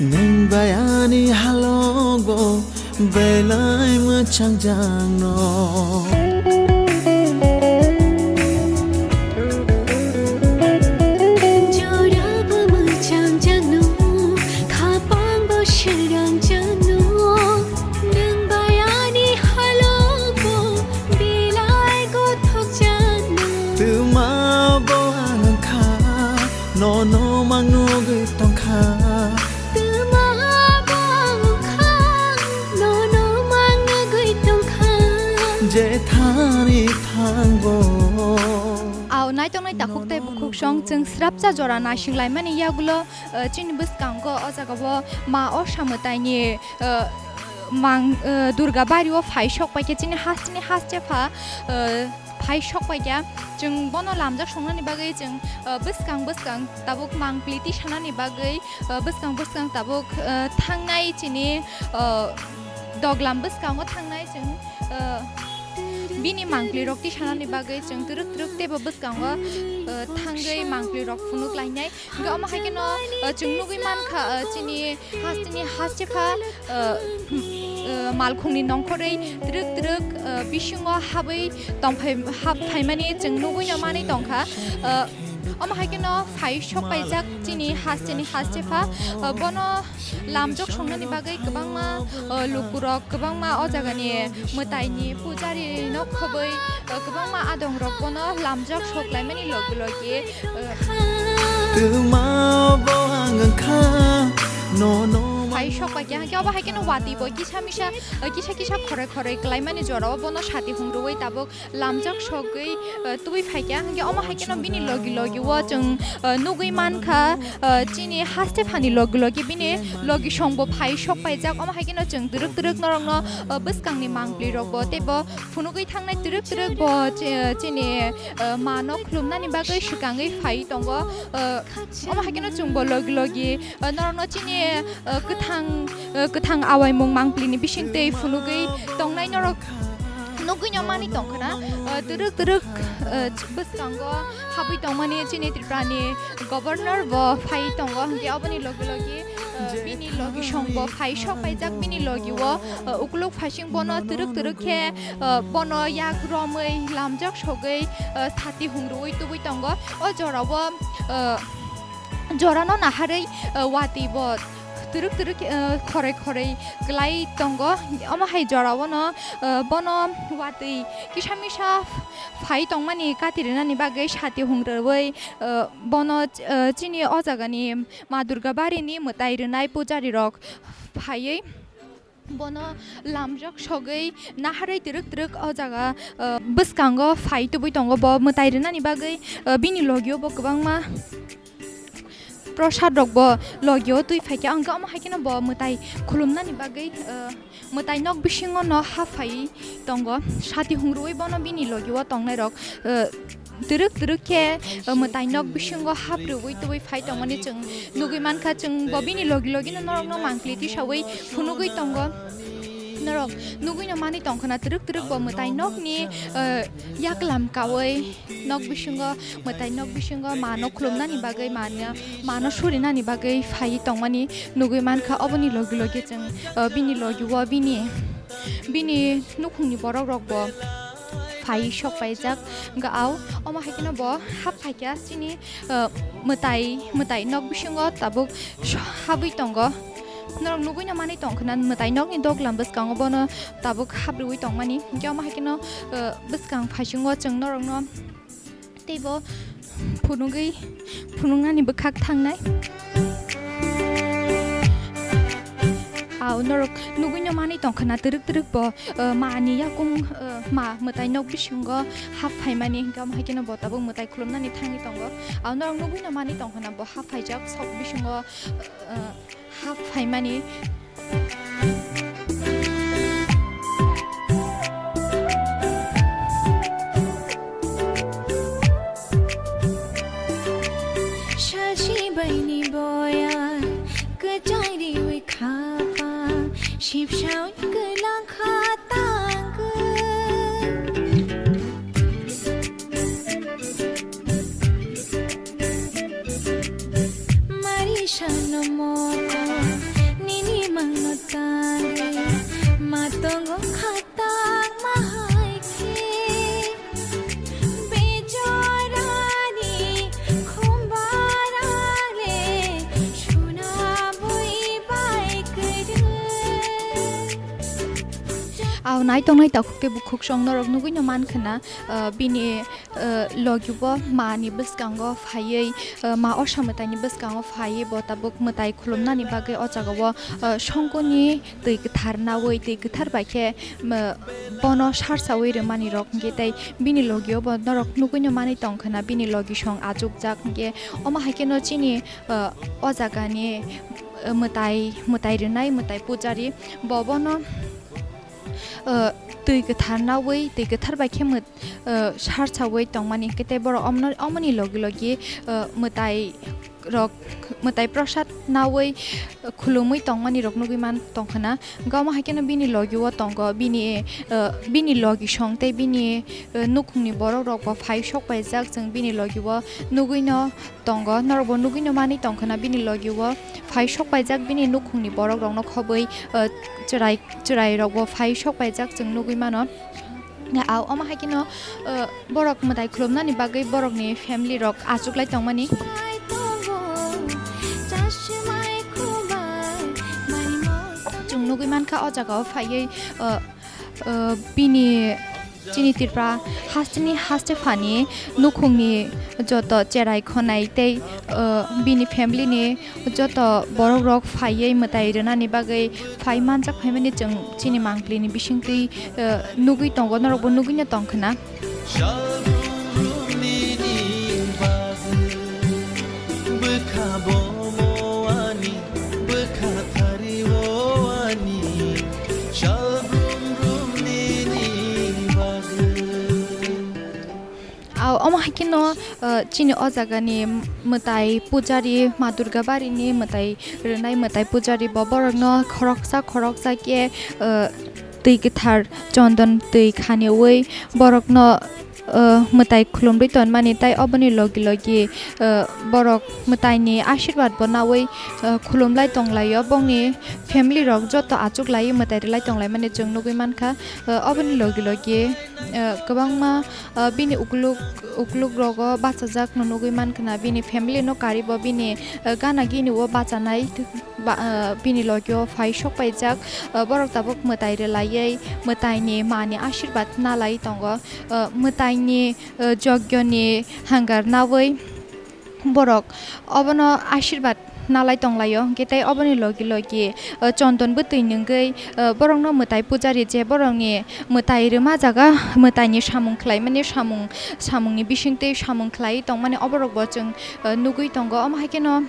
nwng bai ani halok bo belai mwchangjakno. Jora bo mwchangjakno, khapang bo srangjakno, nwng bai ani halok bo belai gothokjakno. Twma bo ang wngkha, nono mang nugwi tongkha. Twma bo ang wngkha, nono mang nugwi tongkha. Jethani thangbo. Au naitok nai takhuk tei bukhuk song chwng srapsa jora naising laimani yagulo, eh, chini bwskango o jaga o ma o samwtaini, eh, mang, eh, Durga bari o phai sok paikhe chini hasteni haste pha, eh, phai sok paikha. Chwng bono lamjak songnani bagwi chwng, eh, bwskang bwskang tabuk mangpli tisanani bagwi, eh, bwskang bwskang tabuk, eh, thangnai chini, eh, doglam bwskango thangnai chwng, eh, bini mangpli rok tisanani bagwi chwng twrwk twrwk teibo bwskango, eh, thangwi mangpli rok phunuk lainai. Hingke omo hai kheno, eh, chwng nugwi mankha, eh, chini hasteni haste pha, eh, eh, malkhungni nongkhorwi twrwk twrwk, eh, bisingo habwi tongphai, hap phaimani chwng nugwino manwi tongkha. Eh, omo hai kheno phai sok paijak chini hasteni haste pha, eh, bono lamjak songnani bagwi kwbangma, eh, lukurok, kwbangma o jagani mwtaini pujarino khobwi, eh, kwbangma adongrok bono lamjak sok laimani logi logi, eh, Twma bo ang wngkha, nono phai sok bai khe, hwnkhe obo hai kheno watwi bo kisa misa, eh, kisa kisa khoroi khoroi kwlaimani jorao bono sati hung rwui tabuk lamjak sogwi, eh, tubui phaikha, hwnkhe omo hai kheno bini logi logi o chwng, eh, nugwi mankha, eh, chini haste phani logi logi bini logi songbo phai sok paijak, omo hai kheno chwng twrwk twrwk norokno, eh, bwskangni mangpli rokbo teibo phunugwi thangnai twrwk twrwk bo chi-, chini, eh, mano khulumnani bagwi swkangwi phai tongo, eh, omo hai kheno chwngbo logi logi, eh, norokno chini, eh, kwthang, eh, kwthang awaimung mangplini bisingtwi phunugwi tongnai norok nugwino manwi tongkhwna, eh, twrwk twrwk, eh, bwskango habwi tongmani chini Tripurani Governor bo phai tongo, hwnkhe oboni logi logi, eh, bini logi songbo phai sok paijak bini logi o, eh, ukuluk phaising bono twrwk twrwk khe, eh, bono yak romwi lamjak sogwi, eh, sati hung rwui tubui tongo. O jorao, eh, jorano naharwi, eh, watwi bo twrwk twrwk, eh, khoroi khoroi kwlai tongo. Omo hai jorao no, eh, bono watwi kisa misa phai tongmani kati rwnani bagwi sati hung rwui, eh, bono, eh, chini o jagani Ma Durga barini mwtai rwnai pujari rok phaiwi bono lamjak sogwi naharwi twrwk twrwk o jaga, eh, bwskango phai tubui tongo. Bo mwtai rwnani bagwi, eh, bini logio bo kwbangma prosad rok bo logio twi phaikha, hwnkhe omo hai kheno bo mwtai khulumnani bagwi, eh, mwtai nok bisingo no ha phai tongo. Sati hung rwui bono bini logio tongnai rok, eh, twrwk twrwk khe, eh, mwtai nok bisingo hap rwui tubui phai tongmani chwng nugui mankha. Chwng bo bini logi logi no norok no mangpli tisaui phunugui tongo. Norok nugui no manwi tongkhwna twrwk twrwk bo mwtai nokni, eh, yaklam kaui nok bisingo, mwtai nok bisingo mano khulumnani bagwi, mano, mano surinani bagwi phai tongmani nugui mankha. Oboni logi logi chwng, eh, bini logi o bini Bini nukhungni borok rok bo phai sok paijak, hwnkhe au omo hai kheno bo hap phaikha chini, uh, mwtai, mwtai nok bisingo tabuk habwi tongo. Norok nugwi no manwi tongkha na, mwtai nokni doglam bwskango bono tabuk hapriwi tongmani. Hwnkhe omo hai kheno, uh, bwskang phaisingo chwng norokno teibo phunugwi, phunuknani bwkhak thangnai. Au norok nugwi no manwi tongkha na, twrwk twrwk bo, uh, mani yakung, uh, ma mwtai nok bisingo hap phaimani, hwnkhe omo hai kheno bo tabuk mwtai khulumnani thangwi tongo. Au norok nugwi no manwi tongkha na, bo hap phaijak sok bisingo, uh, hap phaimani. Sachi baini boya, kwchai riwi khapa, sipsao kwlang khatang. Marisa no moko, nini mangno tangwi, matongo khatang mahai khe. Bejorani khumbarale, suna bui bai kwrwi. Au nai tongnai takhuk tei bukhuk song norok nugwi no man khna, ah, bini, ah, logi bo mani bwskango phaiwi, ah, ma osa mwtaini bwskango phaiwi bo tabuk mwtai khulumnani bagwi o jaga o, ah, songkoni twi kwthar nawi, twi kwthar bai khe, ah, bono sarsawi rwmani rok hwnkhe tei bini logi o bo norok nugwi no manwi tong khna bini logi song achukjak hwnkhe omo hai kheno chini, ah, o jaga ni, ah, mwtai, mwtai rwnai mwtai pujari bo bono, ah, twi kwthar nawi, twi kwthar bai khe mwt-, ah, sarsawi tongmani hwnkhe tei borok omono, omoni logi logi, ah, mwtai rok, mwtai prosad nawi, ah, khulumwi tongmani rok nugwi man tong khna. Hwnkhe omo hai kheno bini logi o tongo, bini, ah, bini logi song tei bini, ah, nukhungni borok rok bo phai sok paijak, chwng bini logi o nugwi no tongo, norok bo nugwi no manwi tong khna bini logi o phai sok paijak bini nukhungni borok rok no khobwi, ah, chwrai, chwrai rok bo phai sok paijak chwng nugwi mano. Au omo hai kheno, ah, borok mwtai khulumnani bagwi borokni family rok achuklai tongmani. Chwng nugwi mankha o jaga o phaiwi, ah, ah, bini chini Tripura hasteni haste phani nukhungni joto cherai khonai tei, ah, bini family ni joto borok rok phaiwi mwtai rwnani bagwi phai manjak phaimani chwng chini mangpli ni bisingtwi, eh, nugwi tongo, norok bo nugwi no tong khna. Sal brum brum nini bagwi bwkha bomo ani, bwkha thari o ani. Sal brum brum nini bagwi. Au, omo hai kheno, uh, chini o jagani mwtai pujari, Ma Durga barini mwtai rwnai mwtai pujari bo borokno khoroksa khoroksa khe, uh, twi kwthar chondon twi khaniwi borokno, uh, mwtai khulumwi tonmani, tei oboni logi logi, uh, borok mwtaini asirwad bo nawi, uh, khulumlai tonglaio. Bongni family rok joto achuklai mwtai rwlai tonglaimani chwng nugwi mankha. Uh, oboni logi logi, uh, kwbangma ah, bini ukluk, ukluk rogo bachajak no nugwi mankha na, bini family no karibo bini, ah, gana gini o bachanai, ba, ah, bini logi o phai sok paijak, ah, borok tabuk mwtai rwlaiwi mwtai ni mani asirwad nalai tongo, ah, mwtai ni, ah, jogyo ni hangar nawi. Borok obono asirwad nalai tonglaio, hwnkhe tei oboni logi logi, o, chondon bwtwi nwngwi, o, borokno mwtai pujari je borokni mwtai rwma jaga mwtaini samung khlaimani samung, samungni bisingtwi samung khlaiwi tongmani oborokbo chwng, o, nugwi tongo. Omo hai kheno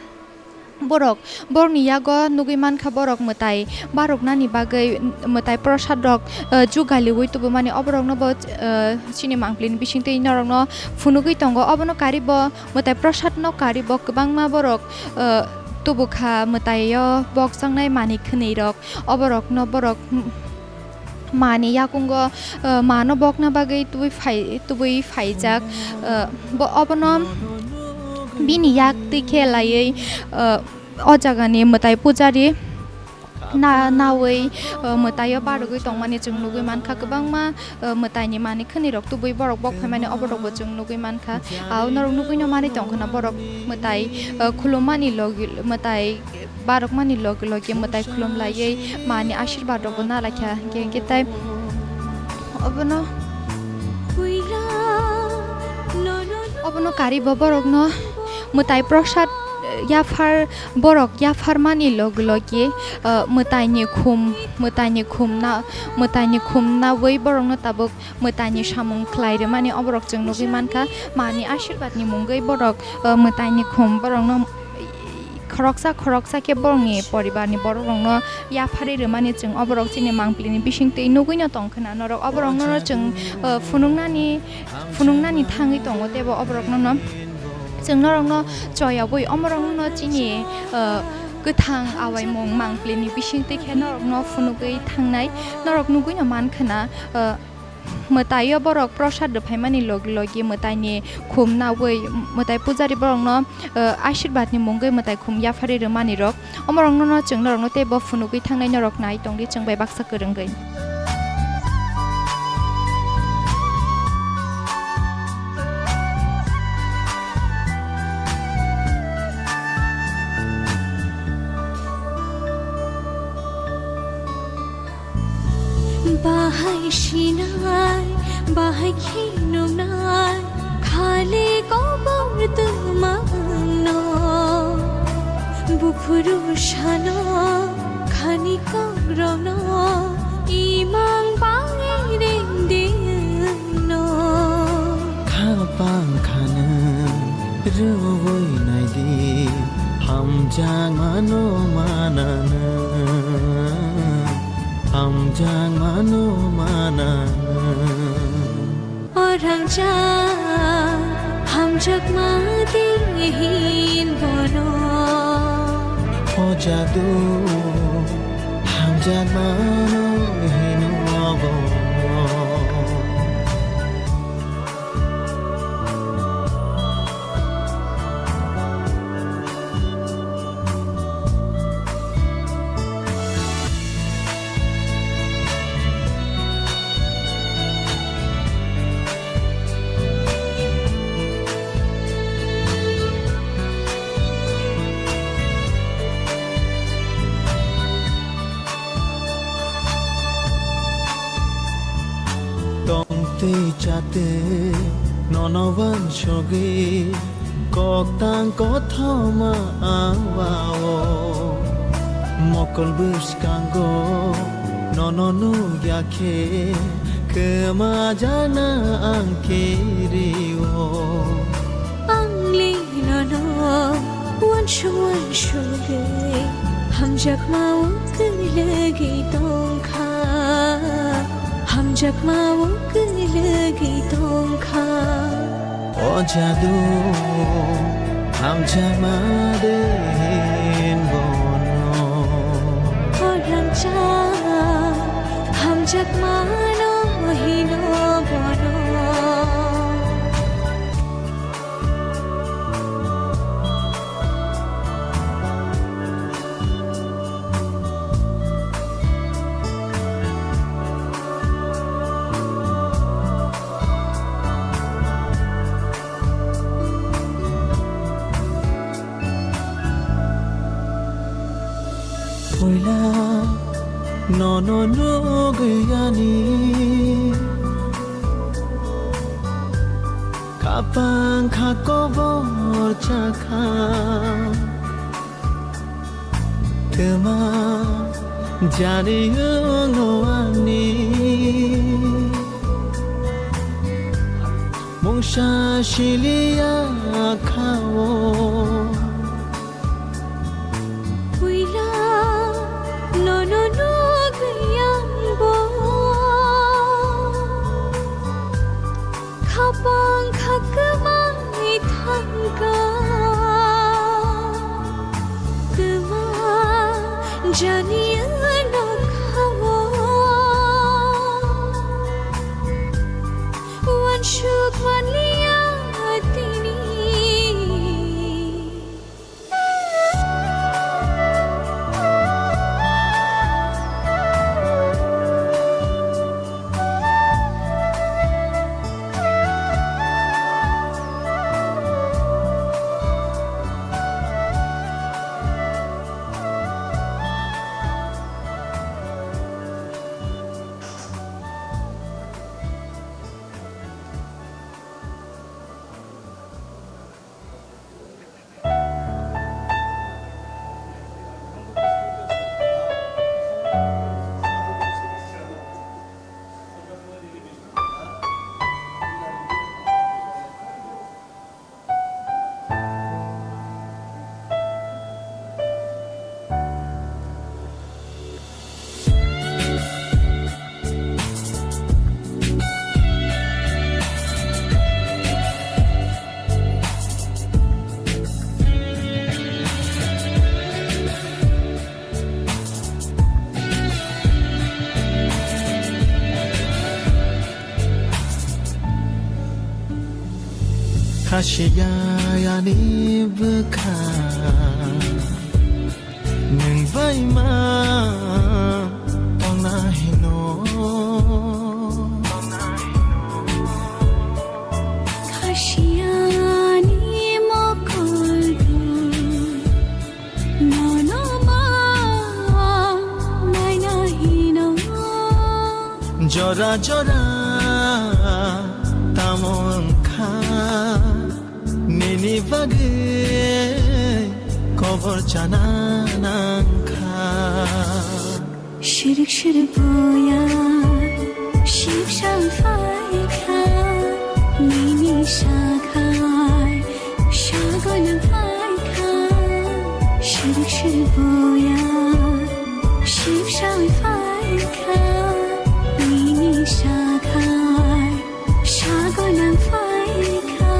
borok, borokni yago nugwi mankha borok mwtai baroknani bagwi mwtai prosad rok, o, jugaliwi tubumani oborokno bo, o, chini mangpli ni bisingtwi norokno phunugwi tongo. Obono karibo mwtai prosad no karibo kwbangma borok, o, tubukha mwtai o bokjaknai manwi khwnwi rok, oborokno borok, m-, mani yakungo, o, mano bokna bagwi tubui phai, tubui phaijak, o, bo obono bini yak twi khe laiwi, o, o jagani mwtai pujari na-, nawi, uh, mwtaio barogwi tongmani chwng nugwi mankha. Kwbangma, uh, mwtaini manwi khwnwi rok tubui borok bok phaimani oborokbo chwng nugwi mankha. Au norok nugwino manwi tongkhwna borok mwtai, uh, khulummani logi-, mwtai barokmani logi logi mwtai khulum laiwi mani ashirbad rokbo na laikha. Hwnkhe hwnkhe tai obono, obono karibo borokno mwtai prosad, eh, yaphar, borok yapharmani logi logi, eh, mwtaini khum, mwtaini khumna, mwtaini khumnawi borokno tabuk mwtaini samung khlai rwmani oborok chwng nugwi mankha. Mani ashirbadni mungwi borok, eh, mwtaini khum borokno khoroksa khoroksa khe borokni poribarni borokrokno yapharwi rwmani chwng oborok chini mangpilini bisingtwi nugwino tongkhwna norok oborokno chwng, uh, phunuknani, phunuknani thangwi tongo teibo oborokno chwng norokno choyabwi omorokno chini, uh, kwthang awaimung mangpilini bisingtwi khe norokno phunugwi thangnai norok nugwino mankhwna, uh, mwtaio borok prosad rwphaimani logi logi mwtaini khum nawi mwtai pujari borokno, uh, ashirbadni mungwi mwtai khum yapharwi rwmani rok. Omorokno no chwng norokno teibo phunugwi thangnai norok nai tongdi chwng bai baksa kwrwngwi. Bahai sinai, bahai khe nungnai, khali kobor twmangno. Buphuru sano, khani kokrono, imang bangwi rengdino. Khapang khana rwui naidi, hamjakmano manana, hamjakmano manana. O rangchak, hamjakma de hin bono. O jadu, hamjakmano hino bono. Tongtwi chatwi nono wansugwi, koktang kothoma ang wao. Mokol bwskango nono nukya khe, kwma jana ang kirio. Ang le nono wansuk wansugwi, hamjakma o kwlwgwi tongkha, hamjakma o kwlwgwi tongkha. O jadu, hamjakma de hin bono. O rangchak, hamjakma no hino bono. Puila nono nugwi ani, khapang kha kobor chakha. Twma jani wngno ani, mungsa siliya kha o. Puila nono nugwi ang bo, khapang kha kwmai thangkha. Kwma jani ano kha o, wansuk manliya tini. Khasiya ani bwkha nwng bai ma tongna hino. Khasiya ani mokol nono ma naina hino. Jora jora tamo wngkha nini bagwi kobor chana nangkha. Shirik shirik boya, ship shang phaikha, nini shakhai, shagono phaikha. Shirik shirik boya, ship shang phaikha, nini shakhai, shagono phaikha.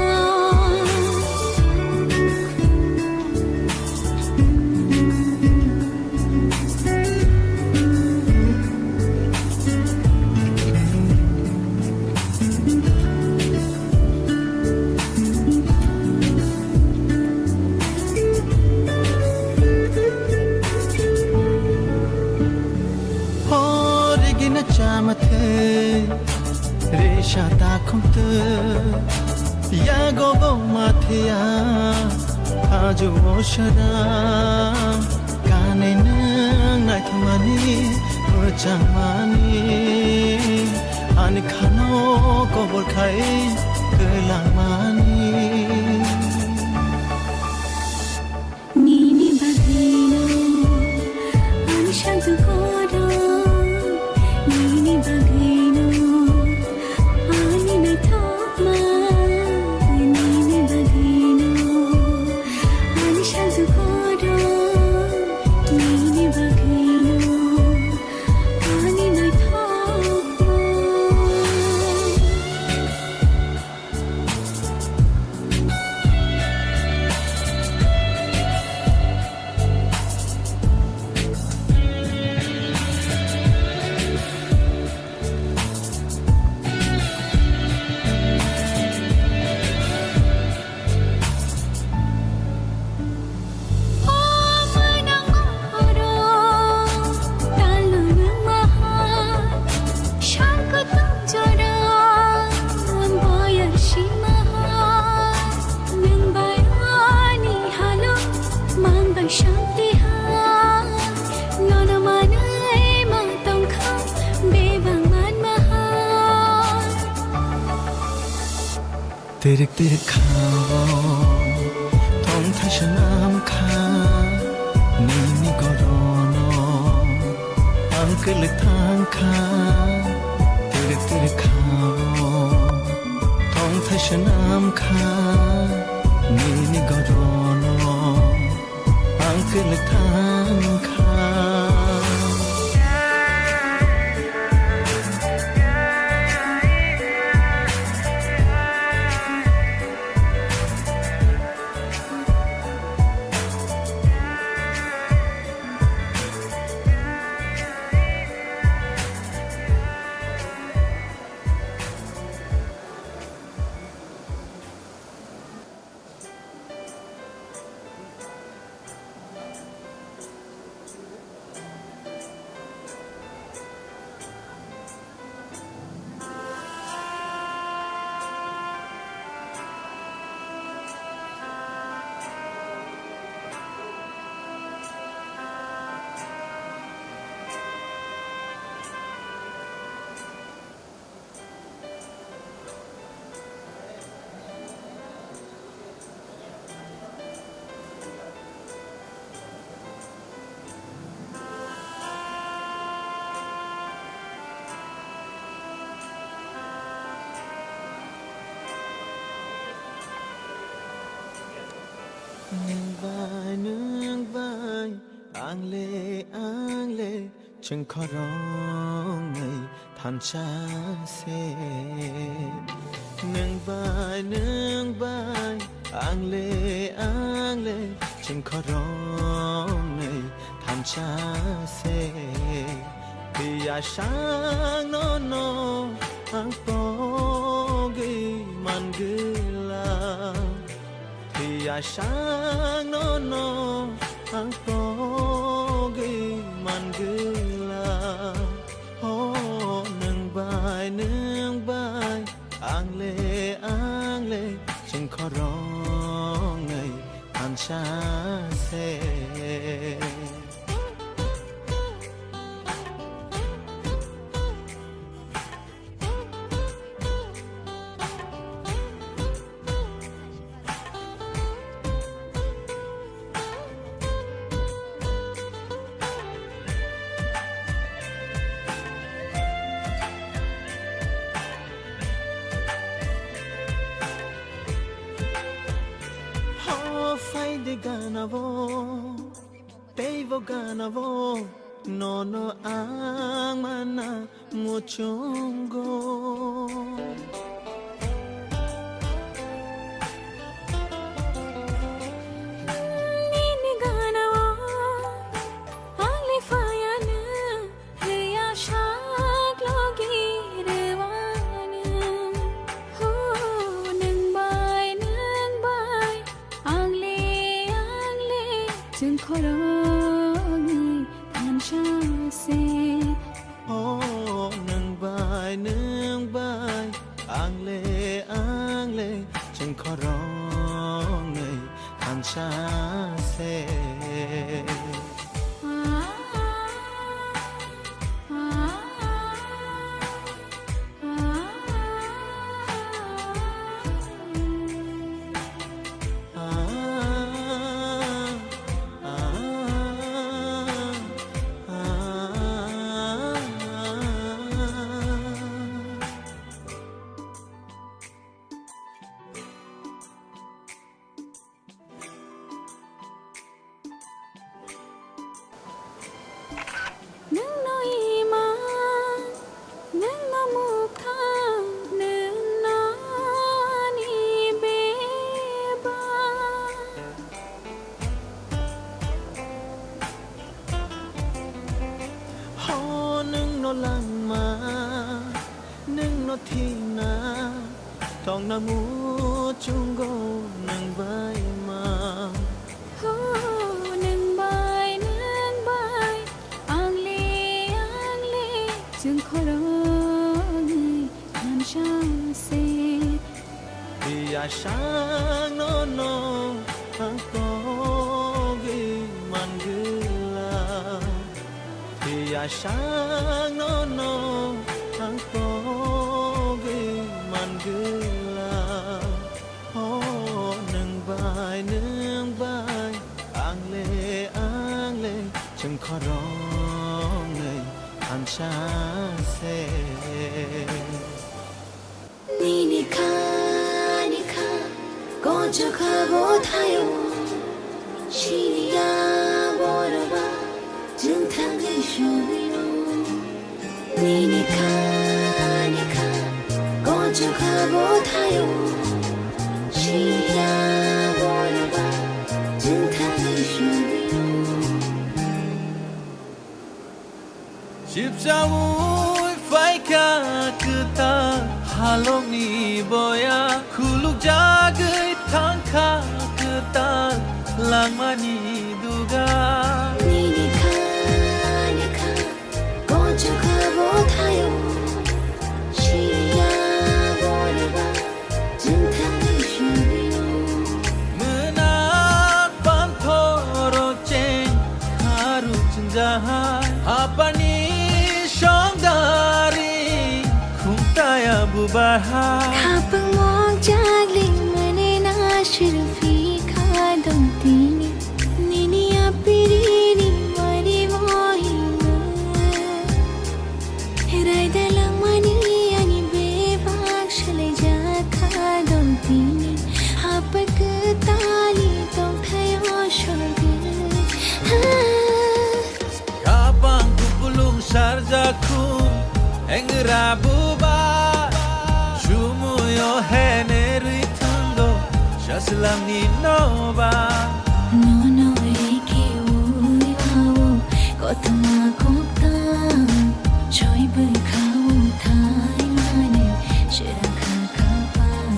Horigina chama the, resha ta khum te, yago bo ma the ya, aju o shara, kane nang nai thumani, o chamani, ani khano kobor khai, kelang mani. Nini bagwino, ani santu kodo. Nini bagwino, ani naithokma. Nini bagwino, ani santu kodo. Nini bagwino, ani naithokma. Tirik tirik khao, tong thaisa nam kha, nini gorono, ang kwlwk thang kha. Tirik tirik khao, tong thaisa nam kha, nini gorono, ang kwlwk thang kha. Nwng bai, nwng bai, ang le, ang le, chwng khoroknwi thansa se. Nwng bai, nwng bai, ang le, ang le, chwng khoroknwi thansa se. Phiya sang nono ang togwi man Gila, phiya sangno no ang togwi man gila. Ho, nwng bai, nwng bai, ang le, ang le, chwng khoroknwi thansa se. Ho, phai de gana bo, tei bo gana bo, nono ang mana muchungo. Nini gana o, ang le phai ano, Leya sak logi rwani. Ho, nwng bai, nwng bai, ang le, ang le, chwng khoroknwi thansa se. Ho, nwng bai, nwng bai, ang le, ang le, chwng khoroknwi thansa se. Nwng no ima, nwng no mukha, nwng no ani beba. Ho, nwng no langma, nwng no thina, tongna muchungo nwng bai ma. Ho, nwng bai, nwng bai, ang le, ang le, chwng khoroknwi thansa se. Phiya sangno no ang togwi man gila. Phiya sangno no ang togwi man gila. O nwng bai, nwng bai, ang le, ang le, chwng khoroknwi thansa se. Nini kha, ni kha, kocho kha bo thayo. Siniya boroba, chwng thangwi sogwino. Nini kha, ni kha, kocho kha bo thayo. Siniya boroba, chwng thangwi sogwino. Sipsaui phaikha kwtal halokni boya, khulukjagwi thangkha kwtal langmani duga. Nini kha, ni kha, kocho kha bo thayo, siniya boroba. Chwng thangwi sogwino. Mwnak panthoro cheng kharu chwngjahai. Hapani songdari khungtaya bubahai. Khapang mok jagling mane na shirfi kha dong tini. Nini apirini wari mohima. Raida langmani ani bebak selaijak kha dong tini. Hapar kwtali tongthaio sorgo. Khapang kupulung sarjak khum engra buba. Sumuyo hene rwi thwngdo saslamni noba. Nono eke ui wao kotoma koktang. Choi bwkhao thaimani sera kha khapang.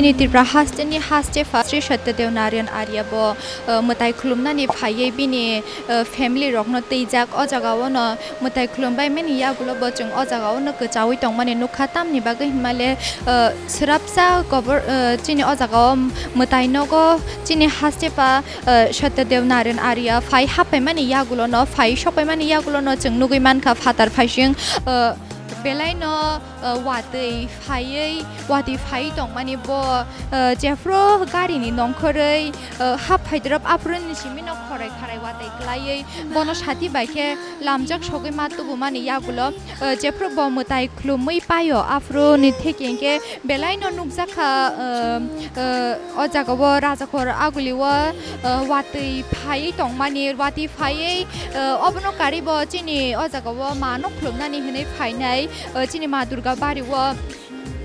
Ni Tripura hasteni hastepha Sri Satyadev Narayan Arya bo, uh, mwtai khulumnani phaiwi bini, uh, family rokno twijak. O jagao no mwtai khulumbai mani yagulo bo chwng o jagao no kwchaui tongmani nukha, tamni bagwi hinmale, uh, swrapsa gobor-, uh, chini o jagao mwtai nogo chini hastepha, uh, Satyadev Narayan Arya phai haphaimani yagulo no, phai sokpaimani yagulo no chwng nugwi mankha phatar phaising, uh, belai no, uh, watwi phaiwi, watwi phaiwi tongmani bo, uh, jephru garini nongkhorwi, uh, hap phaidrop aphuru ni simi no khorai kharai watwi kwlaiwi bono sati bai khe lamjak sogwi ma tubumani yagulo, uh, jephru bo mwtai khulumwi paio aphuru ni theke hinkhe belai no nukjakha, uh, uh, o jaga o Rajakhor aguli o, uh, watwi phaiwi tongmani, watwi phaiwi, uh, obono karwi bo chini o jaga o ma no khulumnani hinwi phainai, uh, chini ma Durga bari o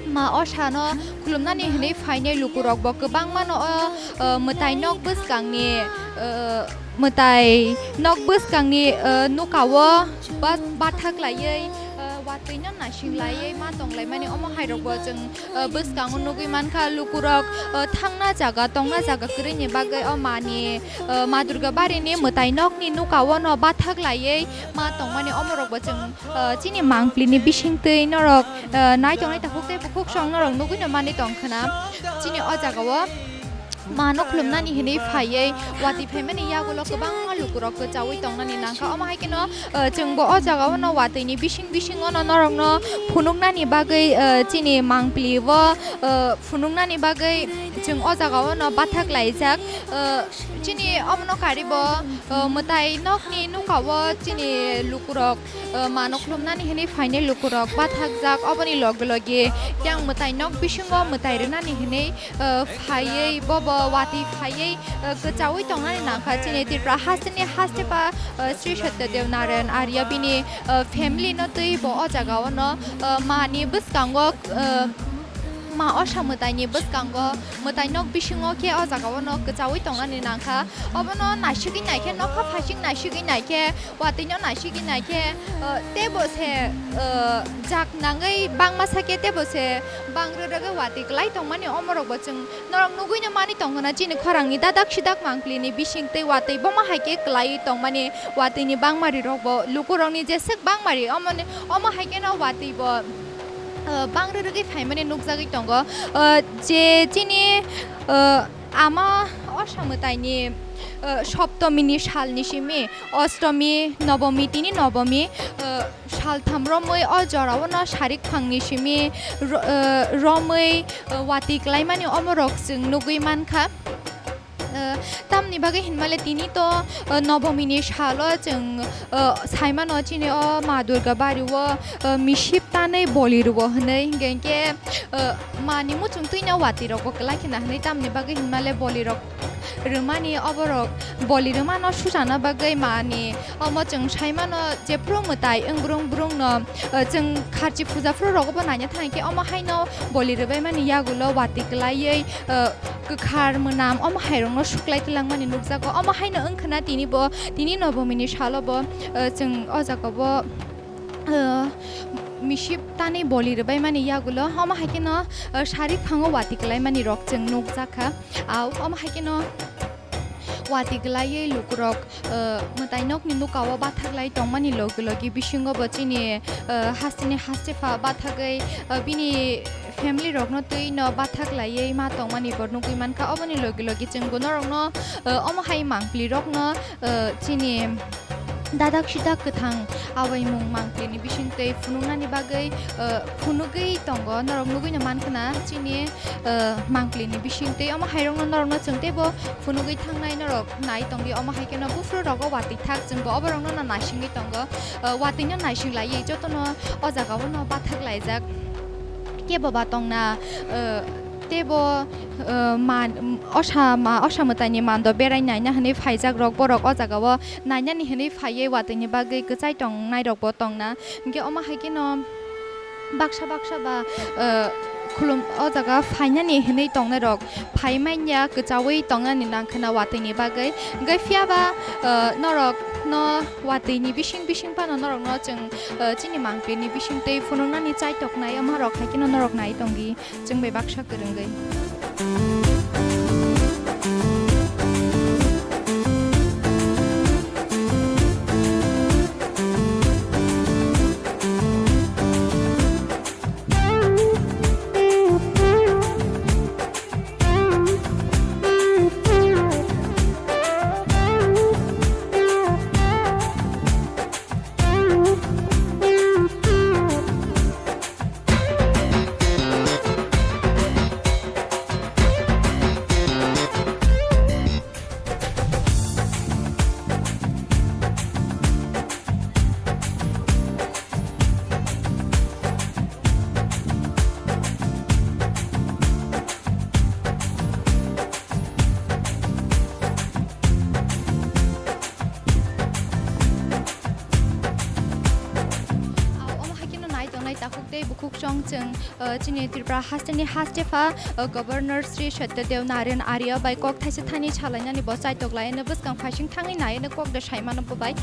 ma osano khulumnani hinwi phainai lukurok bo kwbangma no o, uh, mwtai nok bwskangni, uh, mwtai nok bwskangni, uh, nukao ba-, bathak laiwi, uh, watwi no naising laiwi ma tonglaimani omo hai rok bo chwng, uh, bwskango nugwi mankha. Lukurok, uh, thangna jaga tongna jaga kwrwini bagwi o mani, uh, ma Durga barini mwtai nokni nukao no bathak laiwi ma tongmani omo rok bo chwng, uh, chini mangpli ni bisingtwi norok, uh, nai tongnai takhuk tei bukhuk song norok nugwi no manwi tongkhwna. Chini o jaga o ma no khulumnani hinwi phaiwi watwi phaimani yagulo kwbangma lukurok kwchaui tongnani nangkha. Omo hai kheno, uh, chwngbo o jaga o no watwi ni bising bisingo no norok no phunuknani bagwi, uh, chini mangpli o, uh, phunuknani bagwi chwng o jaga o no bathak laijak. Uh, chini omono karwi bo, uh, mwtai nokni nukao chini lukurok, uh, ma no khulumnani hinwi phainai lukurok bathakjak, oboni loge loge yang mwtai nok bisingo mwtai rwnani hinwi, uh, phaiwi bobo watwi phaiwi, uh, kwchaui tongnani nangkha. Chini Tripura hasteni hastepha, uh, Sri Satyadev Narayan Arya bini, uh, family no twi bo o jaga o no, uh, mani bwskango, uh, ma osa mwtaini bwskango mwtai nok bisingo khe o jaga o no kwchaui tongnani nangkha. Obono naisigwi naikhe, nokha phasing naisigwi naikhe, watwi no naisigwi naikhe, uh, teibo se, uh, jak nangwi bangma sakhe teibo se bang rwrwgwi watwi kwlai tongmani omorok bo chwng norok nugwi no manwi tongkhwna. Chini khorang ni dadak sidak mangpli ni bising tei watwi bomo hai khe kwlaiwi tongmani watwi ni bangmari rok bo lukurok ni jeswk bangmari omoni, omo hai kheno watwi bo, uh, bang rwrwgwi phaimani nukjagwi tongo. Uh, je chini, uh, ama osa mwtaini, uh, Soptomi ni sal ni simi Ostomi, Nobomi, tini Nobomi, uh, saltham romwi o jora o no sarik phang ni simi ro-, uh, romwi, uh, watwi kwlaimani omorok chwng nugwi mankha. Uh, tamni bagwi hinmale tini to, uh, Nobomi ni salo chwng, uh, saimano chini o Ma Durga bari o, uh, misip tanwi boli rwo hwnwi, hinkhe, hinkhe, uh, mani muchung twino watwi rokbo kwlai khna hwnwi. Tamni bagwi hinmale boli rok rwmani oborok boli rwmano sujana bagwi mani omo chwng saimano jephru mwtai wngbrung brungno, uh, chwng kharchi puja phuru rogobo naina thangkhe omo haino boli rwbaimani yagulo watwi kwlaiwi, uh, kwkhar mwnam omo hairokno suklai twlangmani nukjago. Omo haino wngkhwna tini bo, tini Nobomini salo bo, uh, chwng o jaga bo, uh, misip tanwi boli rwbaimani yagulo. Omo hai kheno, uh, sari phango watwi kwlaimani rok chwng nukjakha. Au, omo hai kheno watwi kwlaiwi lukurok, uh, mwtai nokni nukao bathaklai tongmani logi logi bisingo bo chini, uh, hasteni hastepha bathagwi, uh, bini family rokno twino bathaklaiwi ma tongmani bo nugwi mankha. Oboni logi logi chwng bo norokno, uh, omo hai mangpli rokno, uh, chini dadak sidak kwthang awaimung mangpli ni bisingtwi phunuknani bagwi, uh, phunugwi tongo. Norok nugwino mankhwna chini, uh, mangpli ni bisingtwi. Omo hairokno norokno chwng teibo phunugwi thangnai norok nai tongdi. Omo hai kheno buphuru rogo watwi thak, chwngbo oborokno no naisingwi tongo. Uh, watwino naising laiwi jotono o jagao no bathak laijak. Kebo ba tongna, uh, teibo, uh, man, osa ma, osa mwtaini mando berai naina hwnwi phaijak rok, borok o jagao nainani hwnwi phaiwi watwini bagwi kwchai tongnai rokbo tongna. Hinkhe omo hai kheno baksa baksa ba, uh, khulum o jaga phainani hinwi tongnai rok phai manya kwchaui tongnani nangkhwna watwini bagwi. Hinkhe phiyaba, uh, norok no watwini bising bising phano norok no chwng, uh, chini mangpili ni bisingtwi phunuknani chaitoknai omo rok hai kheno norok nai tongdi chwng bai baksa kwrwngwi. Omo hai kheno nai tongnai takhuk tei bukhuk chwng chwng, uh, chini Tripura hasteni hastepha, uh, Governor Sri Satyadev Narayan Arya bai kok thaisa thani salainani bo chaitok laino bwskang phaising thangwi naino kok da saimano bo bai.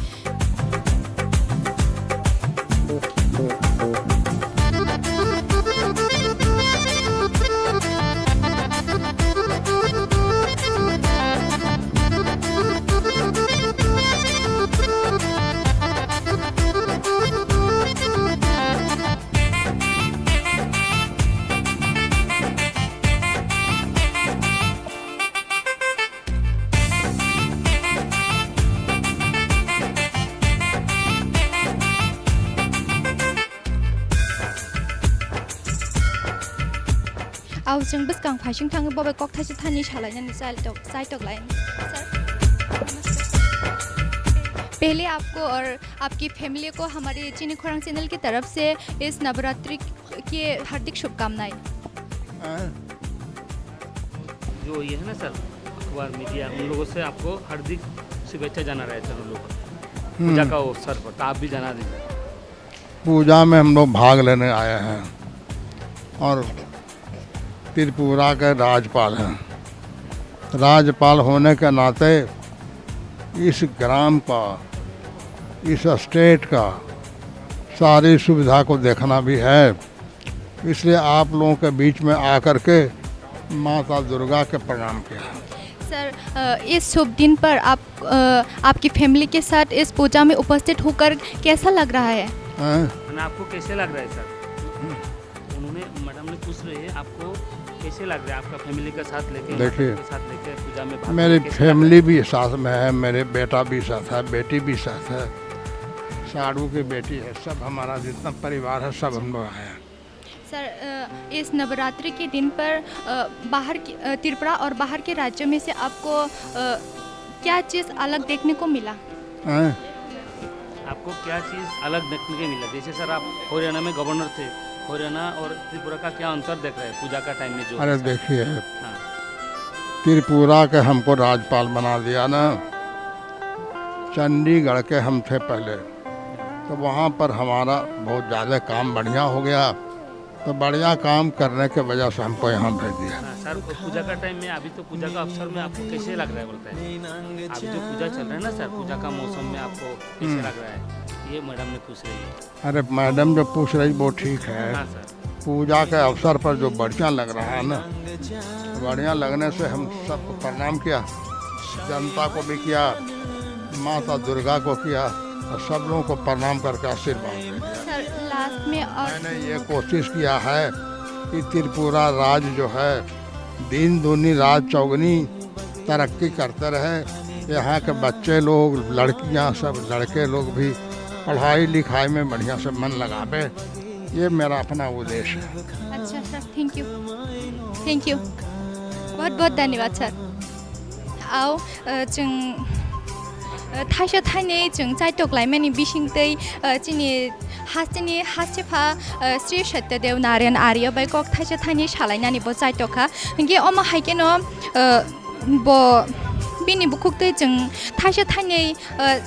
Ao chwng bwskang phaising thangwi bo bai kok thaisa thani salainani chaitok, chaitok lainani. Sir, पहले आपको और आपकी फैमिली को हमारी चीनी खुरांग चैनल की तरफ से इस नवरात्रि के हार्दिक शुभकामनाएं। हाँ। जो ये है ना सर, अखबार, मीडिया, उन लोगों से आपको हार्दिक शुभेच्छा जाना रहे सर, उन लोग हम्म। पूजा का अवसर पर, तो आप भी जाना दें। पूजा में हम लोग भाग लेने आए हैं और त्रिपुरा के राज्यपाल हैं। राज्यपाल होने के नाते इस ग्राम का, इस स्टेट का सारी सुविधा को देखना भी है। इसलिए आप लोगों के बीच में आकर के माता दुर्गा के प्रणाम किया। सर, अ, इस शुभ दिन पर आप, अ, आपकी फैमिली के साथ इस पूजा में उपस्थित होकर कैसा लग रहा है? हैं? मैंने आपको कैसे लग रहा है सर? हम्म। उन्होंने, मैडम ने पूछ रहे हैं आपको कैसे लग रहा है आपका फैमिली के साथ लेके, माता देखिए, के साथ लेके पूजा में भाग मेरी लेके कैसे लग रहा है? फैमिली भी साथ में है, मेरे बेटा भी साथ है, बेटी भी साथ है, साढ़ू की बेटी है, सब हमारा जितना परिवार है सब हम लोग आए हैं। सर, अ, इस नवरात्रि के दिन पर, अ, बाहर की, अ, त्रिपुरा और बाहर के राज्यों में से आपको, अ, क्या चीज़ अलग देखने को मिला? हैं? आपको क्या चीज़ अलग देखने को मिला? जैसे सर, आप हरियाणा में गवर्नर थे, हरियाणा और त्रिपुरा का क्या अंतर देख रहे हैं पूजा का टाइम में जो अरे है सर? देखिए, हाँ। त्रिपुरा के हमको राज्यपाल बना दिया ना, चंडीगढ़ के हम थे पहले, तो वहाँ पर हमारा बहुत ज़्यादा काम बढ़िया हो गया। तो बढ़िया काम करने के वजह से हमको यहाँ भेज दिया। हाँ, सर, पूजा का टाइम में, अभी तो पूजा का अवसर में आपको कैसे लग रहा है बोलते हैं? अभी जो पूजा चल रहा है ना सर, पूजा का मौसम में आपको कैसे हम्म। लग रहा है? ये मैडम ने पूछ रही है। अरे, मैडम जो पूछ रही वो ठीक है। हाँ, सर। पूजा के अवसर पर जो बढ़िया लग रहा है ना, बढ़िया लगने से हम सबको प्रणाम किया, जनता को भी किया, माता दुर्गा को किया और सब लोगों को प्रणाम करके आशीर्वाद दे दिया। सर, लास्ट में और मैंने ये कोशिश किया है कि त्रिपुरा राज्य जो है, दिन दूनी रात चौगनी तरक्की करते रहे। यहाँ के बच्चे लोग, लड़कियाँ, सब लड़के लोग भी पढ़ाई लिखाई में बढ़िया से मन लगावे, ये मेरा अपना उद्देश्य है। अच्छा sir, thank you, thank you, बहुत बहुत धन्यवाद sir. Ao, uh, chwng, uh, thaisa thainwi chwng chaitok laimani bisingtwi, uh, chini hasteni hastepha, uh, Sri Satyadev Narayan Arya bai kok thaisa thainwi salainani bo chaitok kha. Hinkhe omo hai kheno, uh, bo bini bukhuktwi chwng thaisa thainwi, uh,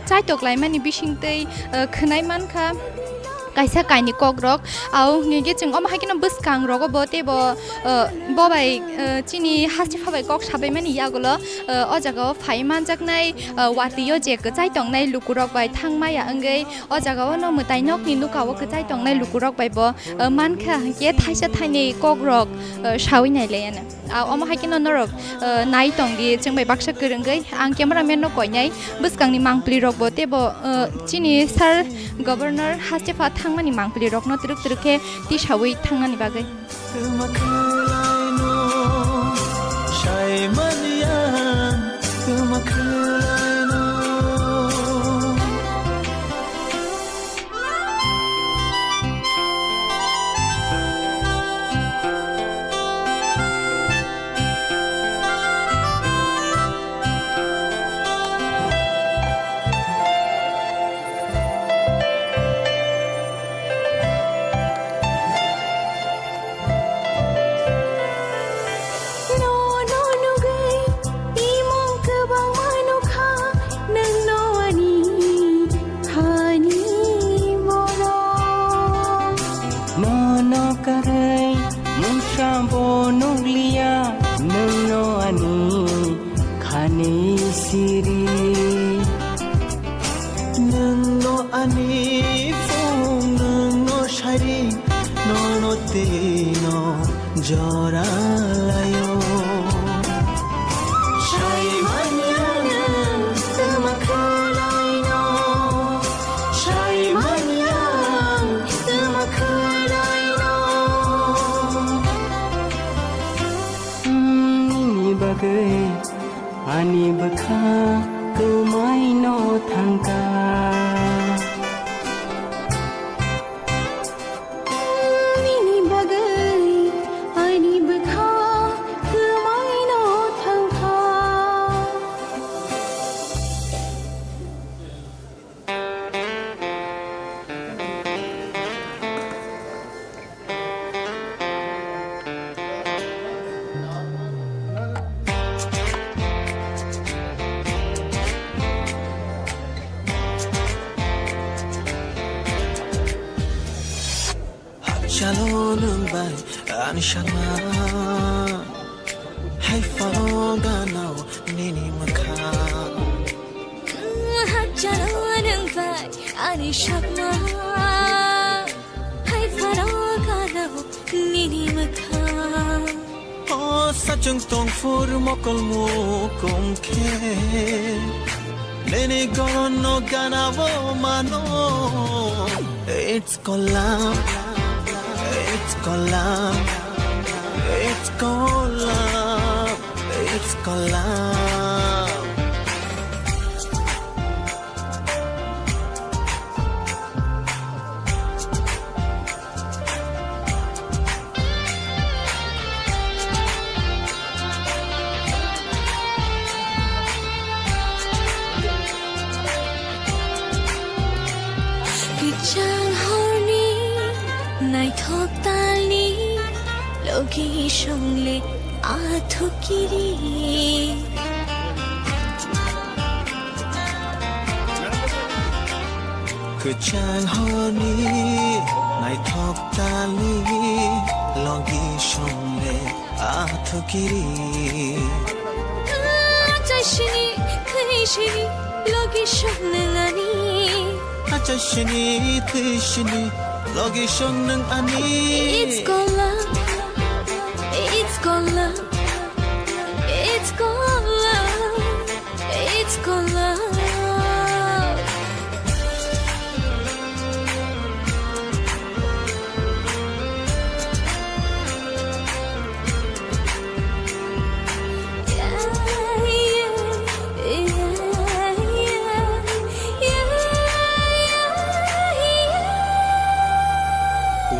chaitok laimani bisingtwi, uh, khwnai mankha. kaisa kainwi kokrok. Au hwnkhe chwng omo hai kheno bwskang rogo bo teibo, uh, bo bai, uh, chini haste pha bai kok sabaimani yagulo, uh, o jaga o phai manjaknai, uh, watwi o je kwchai tongnai lukurok bai thangmaya wngwi o jaga o no mwtai nokni nuka o kwchai tongnai lukurok bai bo, uh, mankha hwnkhe thaisa thainwi kokrok, uh, sawi nai laiya no. Ah, omo hai kheno norok, ah, nai tong di, chwng bai baksa kwrwngwi. Ang cameraman no koinai, bwskangni mangpli rok bo teibo, ah, chini sir governor haste pha thangmani mangpli rok no twrwk twrwk khe tisawi thangnani bagwi. Nono nugwi imung kwbangma nukha, nwngno ani khani borok. Nono karwi mungsa bo nukliya, nwngno ani khani siri. Nwngno ani phung, nwngno sari, nono tei no jora laio. Saimanya nwng twma khwlaino, saimanya nwng twma khwlaino. Nini bagwi ani bwkha kwmaino thangkha. Nini bagwi ani bwkha kwmaino thangkha. Chalo nwng bai ani sakma, hai phano ganao nini mwkhang. Chalo nwng bai ani sakma, hai phano ganao nini mwkhang. O sachung tongphuru mokol mukung khe, nini goron no ganao mano. It's called love, it's called love, it's called love, it's called love. Kwchang horni naithok talni logi songle athukiri. Kwchang horni naithok talni logi songle athukiri. Achaisini, khaisini, logi songnani. Achaisini, khaisini, logi songnang ani. It's called love. It's called love. It's called love. It's called love.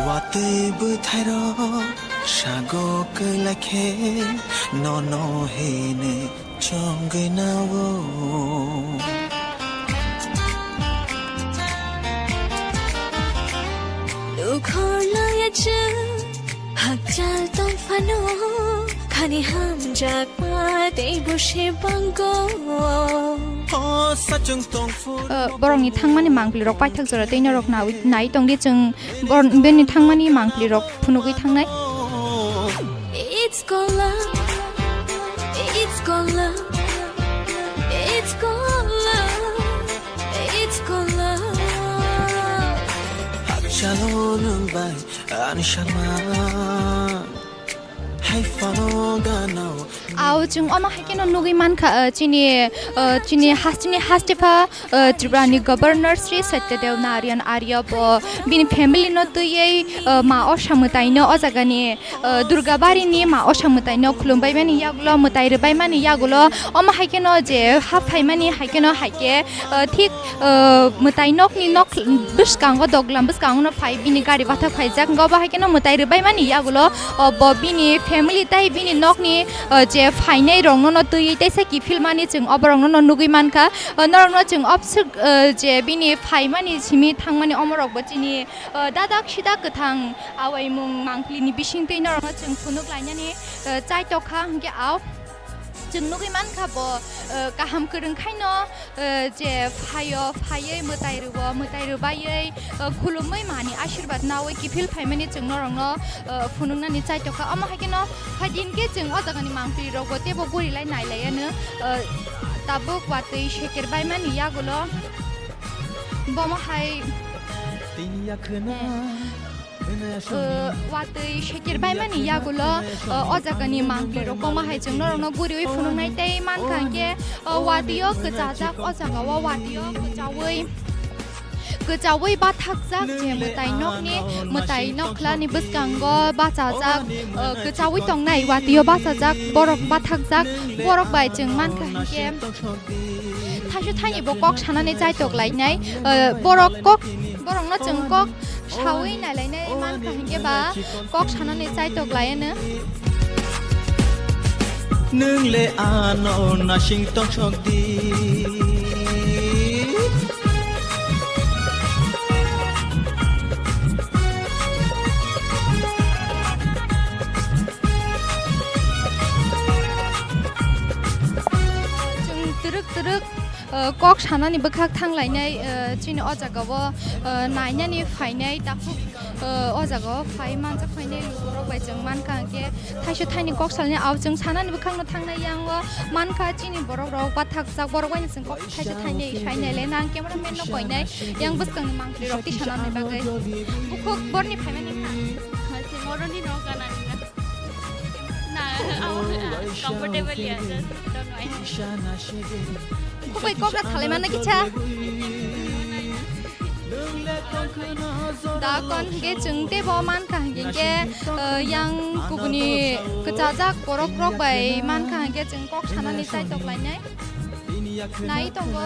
Watwi bwthairok sago kwlai khe nono hinwi chongwi nao. Nukhor laya chwng hakchal tong phano, khani hamjakma teibo se bango. Hosa chwng tong phuru. Uh, borokni thangmani mangpili rok paithak jora tei norok nawi, nai tongdi chwng bor-, bini thangmani mangpili rok phunugwi thangnai. It's called love. It's called love. It's called love. It's called love. Hakchalo nwng bai ani sama. Hai phano gana o. Ao chwng omo hai kheno nugwi mankha, uh, chini, uh, chini has-, chini hastepha, uh, Tripura ni Governor Sri Satyadev Narayan Arya bo bini family no twiwi, uh, ma Osa mwtai no o jaga ni, uh, Durgabari ni ma Osa mwtai no khulumbai mani yagulo, mwtai rwbai mani yagulo, omo hai kheno je hap phaimani hai kheno hai khe, uh, thik, uh, mwtai nokni nok bwskango, doglam bwskango no phai bini gari bathak phaijak, obo hai kheno mwtai rwbai mani yagulo, uh, bo bini family tai bini nokni, uh, je phainai rok no no twiwi teisa kiphil mani chwng oborok no no nugwi mankha. Uh, norok no chwng obswk, uh, je bini phaimani simi thangmani omorok bo chini, uh, dadak sidak kwthang awaimung mangpili ni bisingtwi norok no chwng phunuk lainani, uh, chai tokha hwnkhe ao. Chwng nugwi mankha bo, uh, kaham kwrwng khaino, uh, je phaio, phaiwi mwtai rwo, mwtai rwbaiwi, uh, khulumwi mani asirwad nawi kiphil phaimani chwng norokno, uh, phunuknani chai tokha. Omo hai kheno phaidi hinkhe chwng o jagani mangpili rokbo teibo guri lai nai lai ano, uh, tabuk watwi seker baimani yagulo bomo hai. Tini yakhwna. Eh. Uh, watwi seker baimani yagulo, uh, o jagani mangpili rok koma hai chwng norokno guriwi phunuknai tei mankha hwnkhe, uh, watwi o kwchajak o jagao watwi o kwchawi, kwchawi bathakjak je mwtai nokni, mwtai nokhlani bwskango bachajak, uh, kwchawi tongnai watwi o bachajak borok bathakjak borok bai chwng mankha hwnkhe thaisu thaini bo kok sanani chaitok lainai, uh, borok kok, borokno chwng kok sawi nailainai mankha hwnkhe ba kok sanani chaitok laiano. Nwng le ano nasing tongsok di. Chwng twrwk twrwk uh, kok sanani bwkhak thang lainai, uh, chini o jagao, uh, nainani phainai takhuk, uh, o jagao phai manjak phainai lukurok bai chwng mankha hwnkhe thaisu thaini kok salni ao chwng sanani bwkhakno thangnai yango mankha chini borok rok bathakjak borok bai chwng kok thaisu thaini sainai le nang camera man no koinai yang bwskangni mangpili rok tisanani bagwi bukhuk borni phaimani kha. Chwng oroni no ganani na. Na, abo, ah, comfortable ya, just don't mind. Kubai kok da salai mana kicha? Da kon hwnkhe chwng teibo mankha hwnkhe, uh, yang kubuni kwchajak borok rok bai mankha hwnkhe chwng kok sanani chaitok lainai. Nai tongo,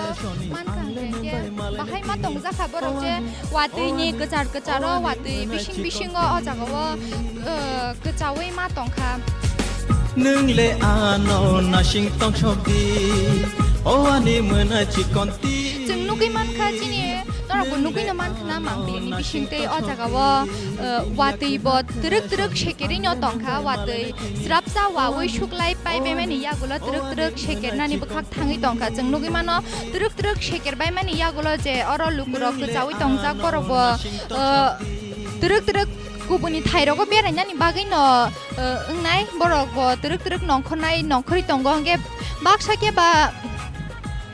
mankha hwnkhe bahai ma tongjakha borok je watwi ni kwchar kwcharo watwi bising bisingo o jagao, uh, kwchawi ma tongkha. Nwng le ano nasing tongsok di, o ani mwnai chikon ti. Chwng nugwi mankha chini, norokbo nugwino mankha na mangpili ni bisingtwi o jagao, uh, watwi bo twrwk twrwk sekerino tongkha, watwi srapsa wawi suklai paibaimani yagulo twrwk twrwk sekernani bwkhak thangwi tongkha. Chwng nugwi mano twrwk twrwk seker baimani yagulo je oro lukurok kwchawi tongjak borokbo, uh, twrwk twrwk kubuni thairogo berainani bagwino, uh, wngnai borokbo twrwk twrwk nongkhornai nongkhorwi tongo hwnkhe baksa khe ba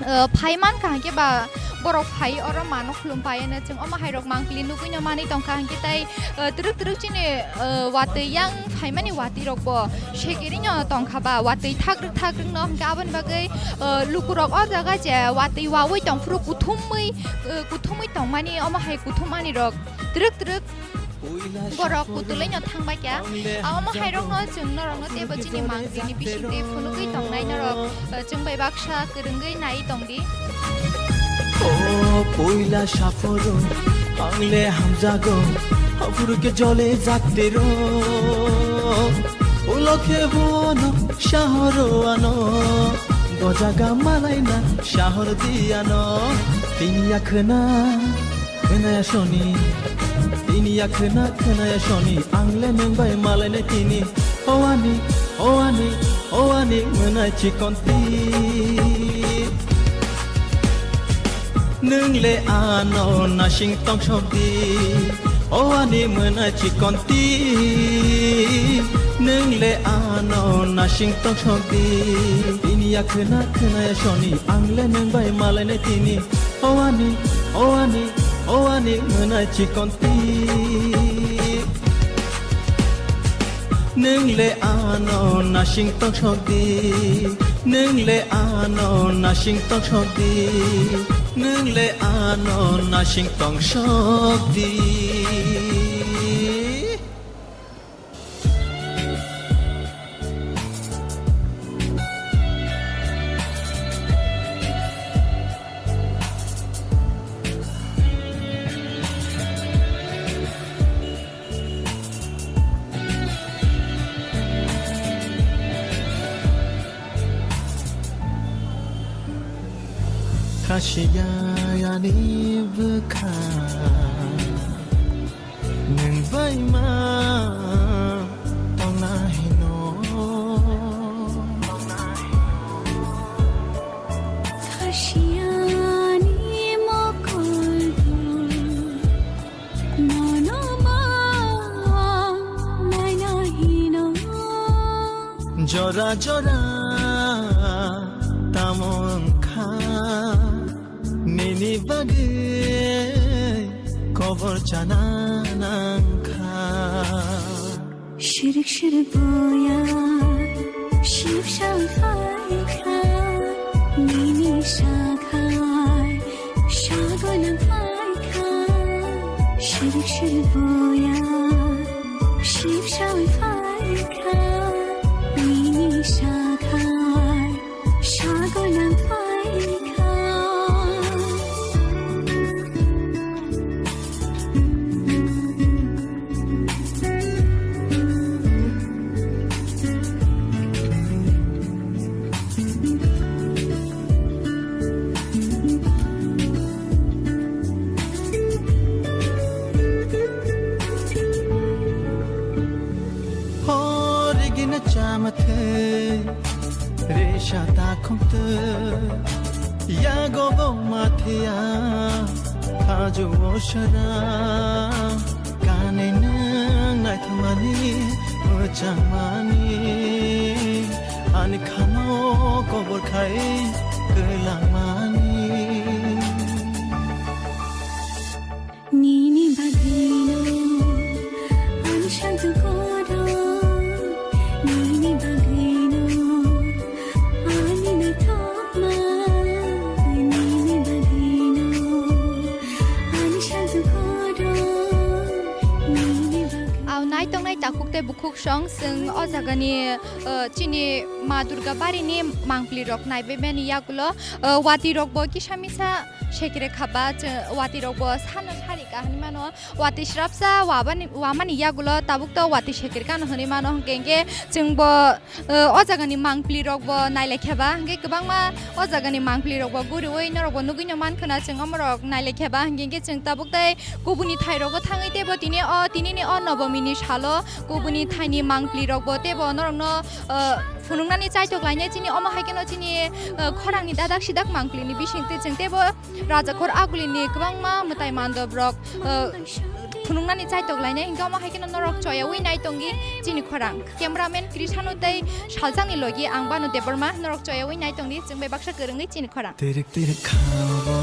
uh, phai mankha hwnkhe ba borok phai oro mano khulum paiano chwng omo hai rok mangpili nugwino manwi tongkha hwnkhe tai, uh, twrwk twrwk chini, uh, watwi yang phaimani watwi rokbo sekerino tongkha ba watwi thakrwk thakrwkno hwnkhe aboni bagwi, uh, lukurok o jaga je watwi wawi tongphuru kuthumwi, uh, kuthumwi tongmani omo hai kuthumani rok twrwk twrwk borok kutulwi no thangbai kha. Omo hai rok no chwng norok no teibo chini mangpili ni bisingtwi phunugwi tongnai norok, eh, chwng bai baksa kwrwngwi nai tongdi. O puila saphuru ang le hamjago, haphuru khe jole jaktiro. Ulo khe bono shahoro ano, bojaga malaina shahor diano, tini yakhwna. Khwnaya soni, tini ya khwna khwnaya soni, ang le nwng bai malainai tini. O ani, o ani, o ani mwnai chikonti. Nwng le ano nasing tongsok di, o ani mwnai chikon ti. Nwng le ano nasing tongsok di. Bini ya khwna khwna ya soni, ang le nwng bai malai nai tini. O ani, o ani, o ani mwnai chikon ti. Nwng le ano nasing tongsok di, nwng le ano nasing tongsok di, nwng le ano nasing tongsok di. Khasiya yani bwkha nwng bai ma tongna hino. Khasiyani mokol nono ma naina hino. Jora jora tamo wngkha nini bagwi kobor chana nangkha. Shirik shirik boya ship shal phaikha nini sakhai. Shagolang phaikha, shirik shirik boya, ship shal phaikha, nini sakhai, shagolang phaikha. Horigina chamathei, resha takhumtei, yago bo mathia, khaju osara. Kani nwng naithokmani, mwchangmani, ani khano kobor khai kwlangmani. Nini bagwino ani sal dukoro, nini bagwino ani naithokma, nini bagwino. Aw nai tongnai takhuk tei bukhuk song, chwng o jagani, uh, chini Ma Durga barini mangpli rok naibaimani yagulo, uh, watwi rok bo kisa misa sekre khaba, chwng watwi rok bo sano sari kahani mano, watwi srapsa wabani, wamani yagulo tabuk to watwi sekre kano hwnwi mano, hwnkhe hwnkhe chwng bo O jagani mangpli rok bo nailaikha ba, hwnkhe kwbangma o jagani mangpli rok bo guriwi norok bo nugwino mankha na, chwng omorok nailaikha ba, hwnkhe hwnkhe chwng tabuk tei kubuni thai rogo thangwi teibo tini o, tinini o nobomini salo kubuni thaini mangpli rok bo teibo norokno, o, phunuknani chaitok lainai chini omo hai kheno chini, o, khorangni dadak sidak mangplini bisingtwi chwng teibo Rajakhor agulini kwbangma mwtai mandop rok, o, phunuknani chaitok lainai, hwnkhe omo hai kheno norok choyawi nai tongdi chini khorang. Cameraman Krisano tei Salsangni logi ang Banu Debbarma, norok choyawi nai tongdi chwng bai baksa kwrwngwi chini khorang. Tirik tirik khabo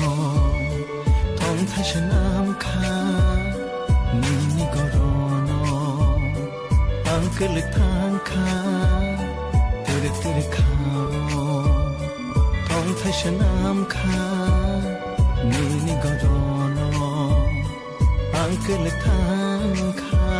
tong thaisa nam kha nini gorono ang kwlwk thang kha. Tirik tirik khabo tong thaisa nam kha nini gorono ang kwlwk thang kha.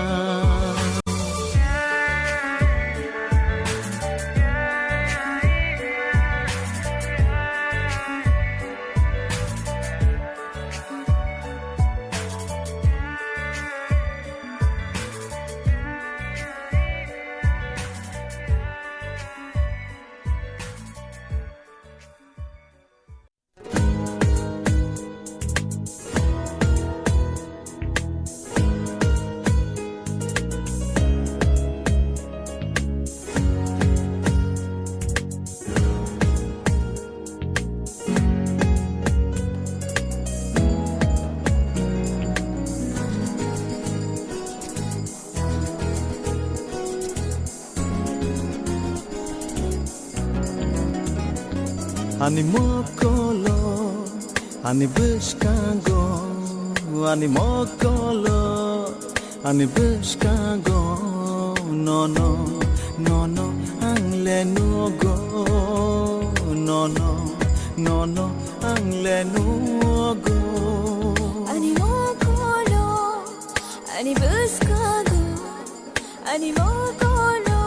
Ani mokolo, ani bwskango, ani mokolo, ani bwskango, nono, nono, ang le nugo, nono, nono, ang le nugo. Ani mokolo, ani bwskango, ani mokolo,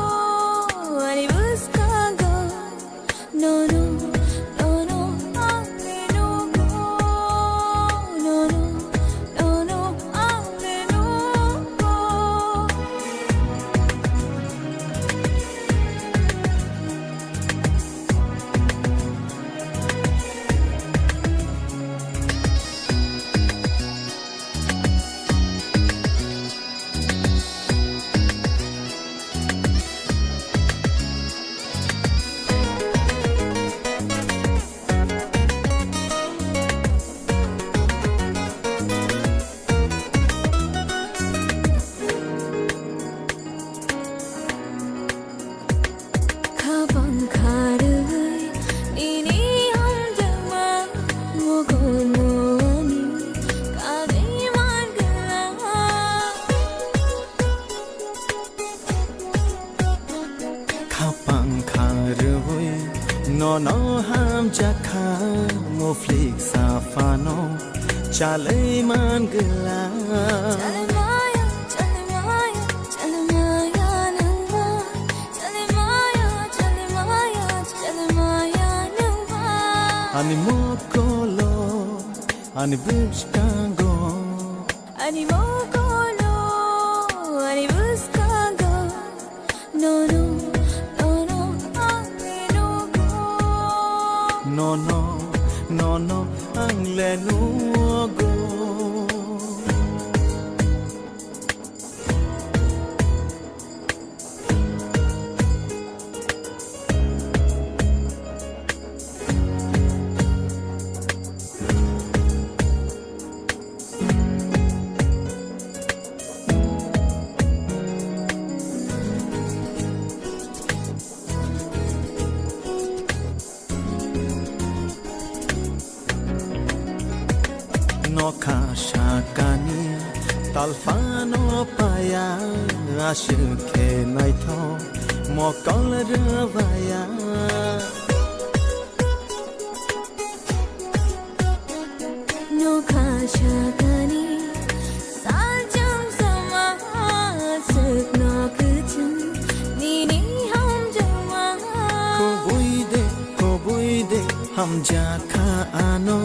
ani bwskango, nono, nono, ang le nugo, nono, nono, ang le nugo. Khapang kharwi nini hamjakma mokol moni kagwi man gwla. Khapang kharwi nono hamjakha, muflik saphano chalwi man gwla. Chalmaya, chalmaya, chalmaya nangma. Chalmaya, chalmaya, chalmaya nangma. Ani mokolo, ani bwskango. Ani mokolo, ani bwskango. Nono, nono, ang le nugo. Nono, nono, ang le nugo. Nokha sakani talphano paya, aswk khe naithok mokol rwbaya. Nokha sakani saljam sama, aswkno kwchwng nini hamjakma. Kubui de, kubui de, hamjakha ano.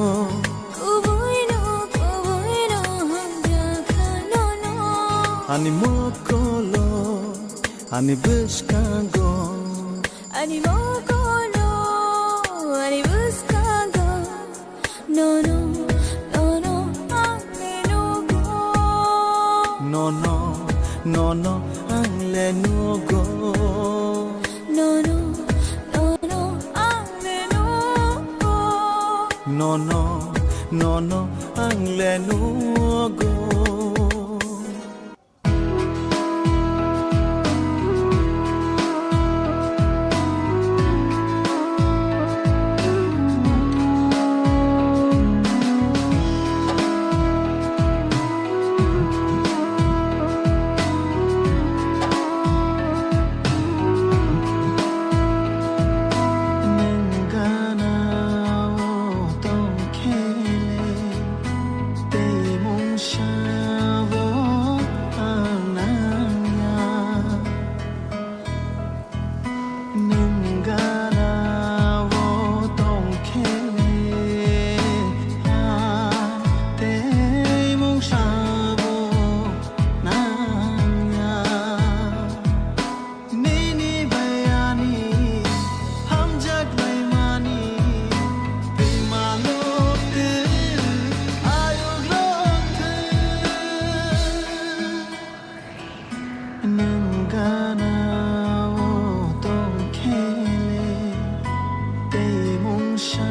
Kubui no, kubui no, hamjakha nono. Ani mokolo, ani bwskango. Ani mokolo, ani bwskango. Nono, nono, ang le nugo. Nono, nono, ang le nugo. Nono, nono, ang le nugo. Nono, nono, ang le nugo. Nwng gana o tong khe le, tei mungsa bo ang nang ya. Nwng gana o tong khe le, ha, tei mungsa bo nang ya. Nini bai ani hamjak laimani twima lok twk, ayuk lok twk. Nwng gana o tong khe le, tei mungsa